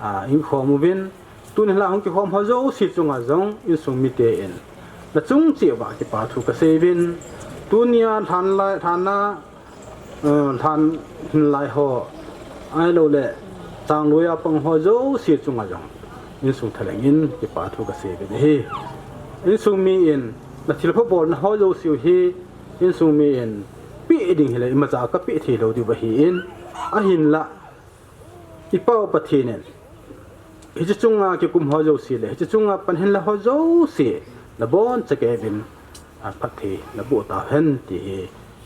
ah, inkhom uvin, tuni lhah hung kikhom ho jouse chunga jong insung mite in nachung cheh uva kipa thu kasei uvin, tunia lhan lai, lhan a, ah, lhan hin lai ho, ahilouleh chang lui a pang ho jouse chunga jong insung thalheng in kipa thu kasei uvin ahi. Insung mi in nathilpha bolna ho jouse u hi insung mi in peh ding hile imacha kapeh thei lou diu ahi in, ahinla i Pau Pathen in hiche chunga kikum ho jouse le hiche chunga pan hinla ho jouse nabonchauvin, ah, phatthei naboh tauhen ti hi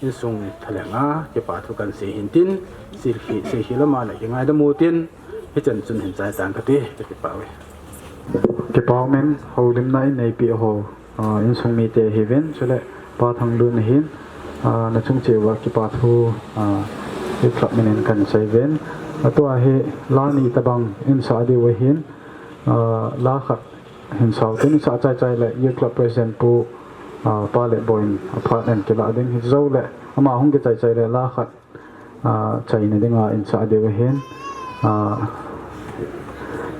insung thalheng a kipa thu kan sei hin tin, sei khi, sei khi lama le kingaidam u tin, hichan chun hin chai tang kati, kakipah uve. Kipa umin, houlimna ineipi ho, ah, insung mite hiuvin, chule Pa Thanglun hin, ah, nachung cheh uva kipa thu, ah, Youth Club min in kan sei uvin. Atua hi la ni tabang insah diu ahin, ah, la khat hin sao tin, isah chai chai le Youth Club President Pu, ah, Pa Letboi in aphat in kilah ding, hiche jou le ama hung kichai chai le la khat, ah, chaina dinga insah diu ahin, ah,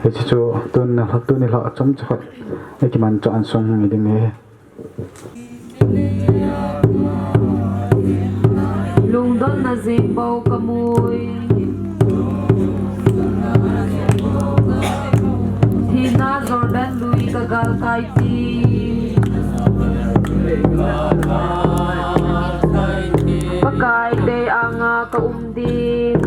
hiche chu tun, tuni lhah chomcha khat ikimanchah a insung hung hi ding ahi. Lungdonna jeng bou kamui. Thina Jordan lui kagal tai ti. Pakai dei anga kaum din.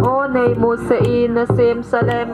O nei musah in nasem salem.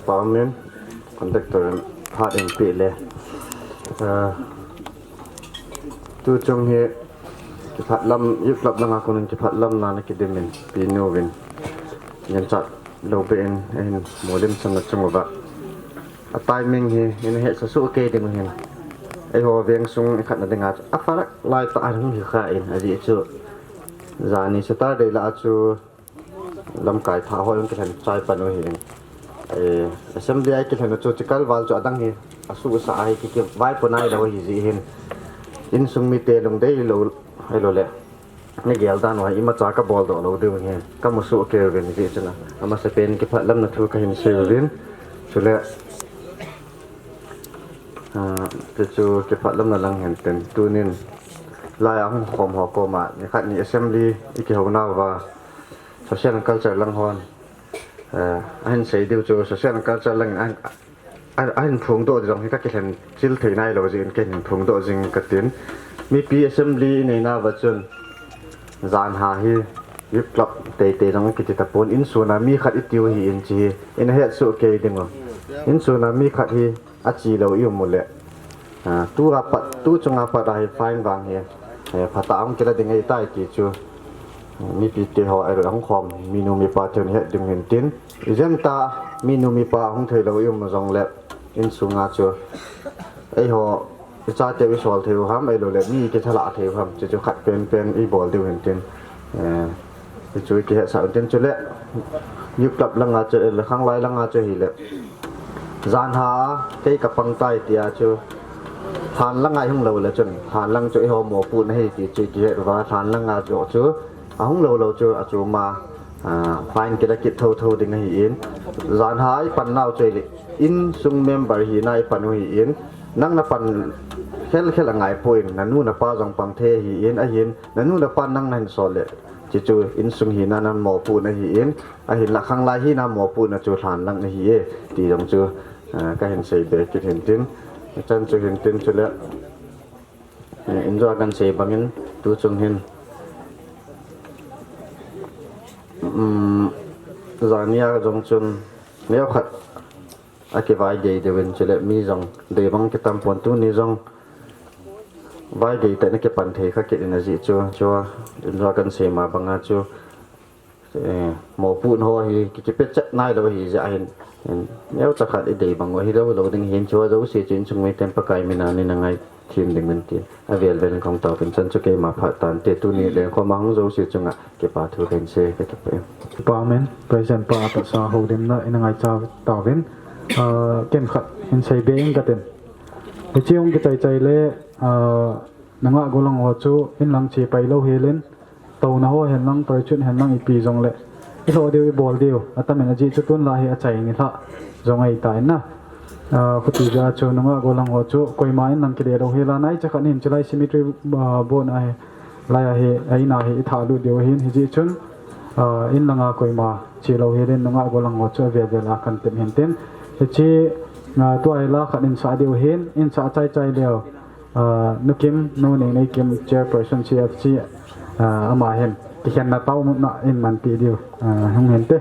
Pamin, conductor in phat in pe le. Ah, tu chung hi kiphatlam, youth club langa konin kiphatlamna na kidimin, Pi Nu vin. Ngen chat lo be in, ahin molim san na chung uva. A timing hi, in he sa su ke ding hin. Eiho veng sung khat na dinga, a farak lai ta an hung hi kha in, ajeh chu. Jani Saturday la chu, lamkai tha ho jong kilhen chai pan u hi in. Eh, assembly a kilhen u chu chikal val chu adang hi, asu sa a hi ki, kivaipo nai lou hi jeh hin. Insung mite lungdei lou, ahilou le. Ni gel dan u hi imacha kabol doh lou diu hi. Kamu soh kei uvin jeh chun a. Amasapen kiphatlamna thu kahin sei uvin. Chule, ah, ti chu kiphatlamna lang hin tin. Tunin, lai a hung khom ho koma, nikhat ni assembly i kihou nauva. Social and culture lang hon. Eh, ahin sei diu chu social and culture lang ahin, a, ahin phongdoh ding jong hi kakilhen chil thei nai lou jeh in kahin phongdoh jing katin. Mipi assembly i nei nauva chun jan ha hi youth club teitei jong kiti tapon, insung a mi khat i tiu hi in chi hi. In het soh kei ding u. Insung a mi khat hi achi lou i um u le. Ah, tu a pat, tu chung a pat a hi fine vang hi. Eh, phatah a hung kila ding ahi tai ti chu. Mipi te ho, ahilou le hung khom, minu mipa te hon het ding hin tin. Ijemtia, minu mipa hung thei lou i um jong le, insung a chu. Eiho, i chate u i sol thei u ham, ahilou le, mi kithalah thei u ham, chu chu khat pen pen i bol diu hin tin. Eh, Hichu i kihet sah u tin chule, youth club langa chu, eh, le khanglai langa chu hile. Jan ha, kei kapang tai tia chu, lhan langa i hung lou le chun, lhan lang chu eiho mopohna ahi ti chu i kihet uva, lhan langa chu, ahung lou lou chu, achuma, ah, fine kila kit tho tho ding ahi in. Jan ha i pan nau chu hile, insung member hina i pan u hi in, nang na pan khel khel angai poi in, na nu na pa jong pang thei ahi in, ahin, na nu na pa nang na hin sol le, Chuchu insung hina na mopohna ahi in, ahinla khanglai hina mopohna chu lhan lang ahi e, ti jong chu, ah, kahin sei be kit hin tin, chan chu hin tin chule, eh, injo kan sei bangin, tu chung hin, um, jania jong chun, neokhat akivai dei dei uvin chule, mi jong dei bang kitam pon tuni jong, Vai dei tah in akipan thei kha kit in ajeh chu, chu, injo kan sei ma banga chu, eh, mopohna ho hi ki, kipechat nai lou ahi jeh hin, in, neocha khat i dei bang u ahi lou, lou ding hin chu, jouse chu insung miten Pakai mina nei na ngai thim ding uvin tin, avel vel in kong taovin chan chu keima phat tante, tuni lengkhom a hung jouse chunga kipa thu kahin sei, ka kipa e. Kipa men, President pa tahsa houlimna in angaicha tauvin, ah, ken khat hin sei be ing katin. Hiche hung kichai chai le, ah, nungah gollhang ho chu inlang che pai lou hel in, touna ho hen lang, parachute hen lang, ipi jong le, i lhoh diu, i bol diu, atam in ajeh chu tun la hi achai nilhah jong ahi ta in na. Ah, khuti jeh a chu nungah gollhang ho chu koima inlang kile lou hel a, naicha khat in chulai cemetery, ah, bon a hi, lai a hi, a in a hi, i thah lut diu ahin, hijeh chun, ah, inlang a koima che lou hel in nungah gollhang ho chu avel vel a kan tep hin tin. Hiche, ah, tua hi la khat in sah diu ahin, in sah chai chai leu. Ah, Nu Kim, Nu Neinei Kim, Chairperson C F C, ah, ama hin kikhenna taona in manpi diu, ah, hung hin te.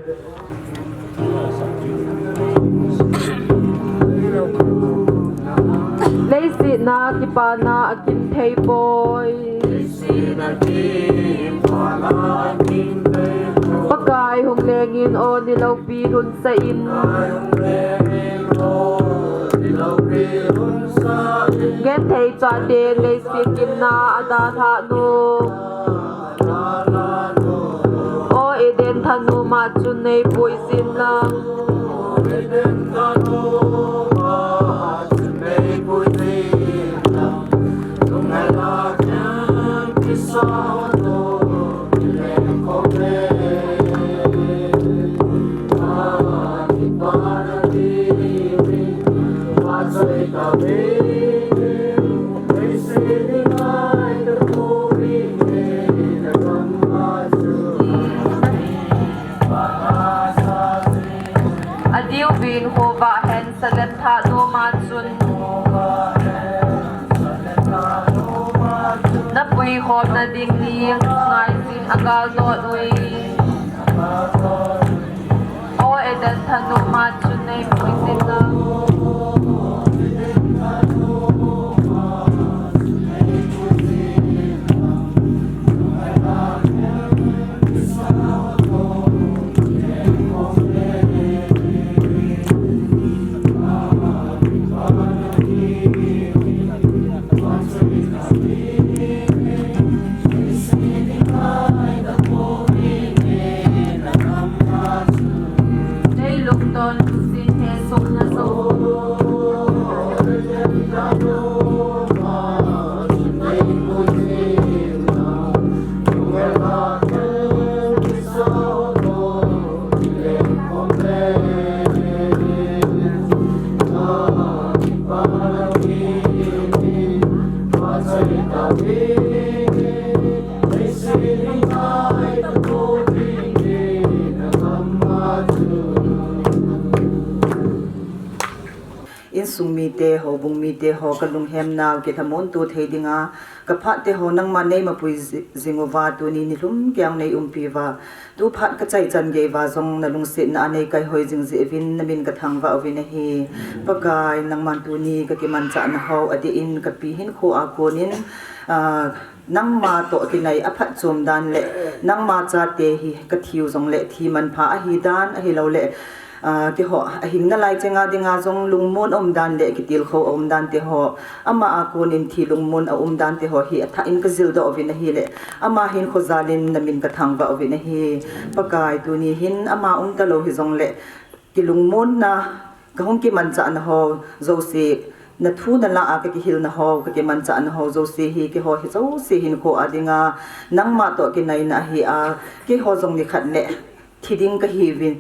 Leiset a kipana akin thei poi. Pakai hung leng in o nilou pi lhunsa in. Genthei chate leiset gimna a dalhah nom. O Eden thanoma chun nei puijin lang. Adiuvin khovah hen Salem thanoma chun. Na puikhomna ding ni ngaijin a galdot uvin. O Dan thanop ma chu nei pui tina. Insung mite, houbung mite ho, kalunghem nau, kilhamon to thei dinga, kaphat te ho, nangma nei mapui ji-, jing uva, tuni nilhum keiya nei umpi uva. Tu phat kachai chan gei uva jong nalungsetna a nei kaihoi jing jeh uvin namin kathangvah uvin ahi. Pakai, nangman tuni kakimanchah na ho, adeh in kapi hinkho a konin, ah, nangma toh kinai aphatchom dan le, nangma chate hi kathiu jongle thi manpha ahi dan, ahilou le, ah, keiho ahing nalai chenga dinga jong lungmon aum dan le, kitilkhou aum dan te ho, ama a konin thi lungmon aum dan te ho hi athah in kajildoh uvin ahile, ama hinkho jal in namin kathangvah uvin ahi. Pakai, tuni hin ama umtalou hijongle, kilungmonna, kahung kimanchah na ho jouse, nathu nala a kakihil na ho, kakimanchah na ho jouse hi, keiho hi jouse hinkho a dinga, nangma toh kinaina ahi a, keiho jong nikhat le thi ding kahiuvin,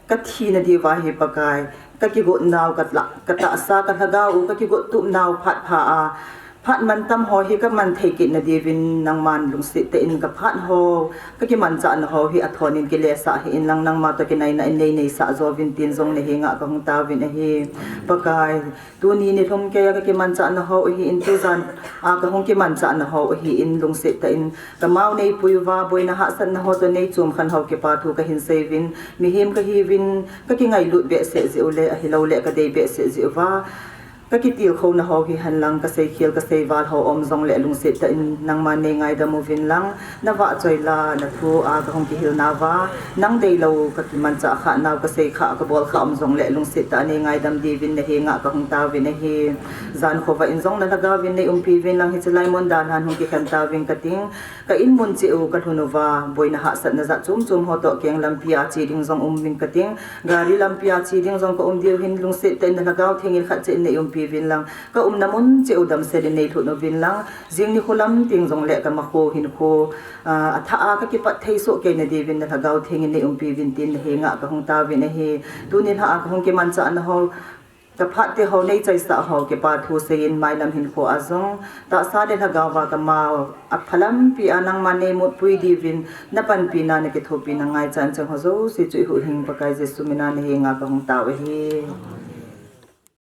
kathi nadiuva hi Pakai, kakigot nau, katla-, katahsa, kalhagao u, kakigot tup nau phat pha a, phat mantam ho hi kaman thei kit nadiuvin, nangman lungset tah in kaphat ho, kakimanchah na ho hi athon in kilesah hih in lang, nangma toh kinaina in nei neisah jouvin tin jong nahenga kahung tauvin ahi. Pakai, tuni nilhum keiya kakimanchah na ho ahi in, tujan a kahung kimanchah na ho ahi in, lungset tah in kamao neipui uva, boina hahsatna ho toh neichom khen ho kipa thu kahin sei uvin, mihem kahiuvin, kakingailut behseh jeh u le, ahilou le kadei behseh jeh uva, kakitilkhou na ho hihen lang, kaseikhel kaseival ho um jongle lungset tah in nangman neingaidam uvin lang, navahchoi la, nathu a kahung kihil nauva, nang deilou kakimanchah khah nau, kasei khah, kabol khah um jongle lungset tah a neingaidam diuvin nahenga kahung tauvin ahi. Jan khovah in jong nalhagao vin neiumpi uvin lang, hiche lai mun dalhan hung kikhen tauving kating, ka in mun cheh u kalhun uva, boina hahsatna jat chom chom ho toh keng lampi a che ding jong um ving kating, gari lampi a che ding jong kaum diu hin, lungset tah in nalhagao theng in khat cheh in neiumpi uvin lang, kaumna mun cheh u damsel in neilhut uvin lang, jing nikho lam teng jongle kamakho hinkho, ah, athah a kakipat thei soh kei nadiuvin nalhagao theng in neiumpi uvin tin nahenga kahung tauvin ahi. Tuni lha a kahung kimanchah na ho, kaphat te ho, neichaisah ho kipa thu sei in, mailam hinkho a jong tahsa le lhagao va kamao apha lampi a nangman neimutpui diuvin, napanpina, nakithopina ngaichan cheng ho jouse chu ihuhhing Pakai Jesu mina nahenga kahung tao ahi.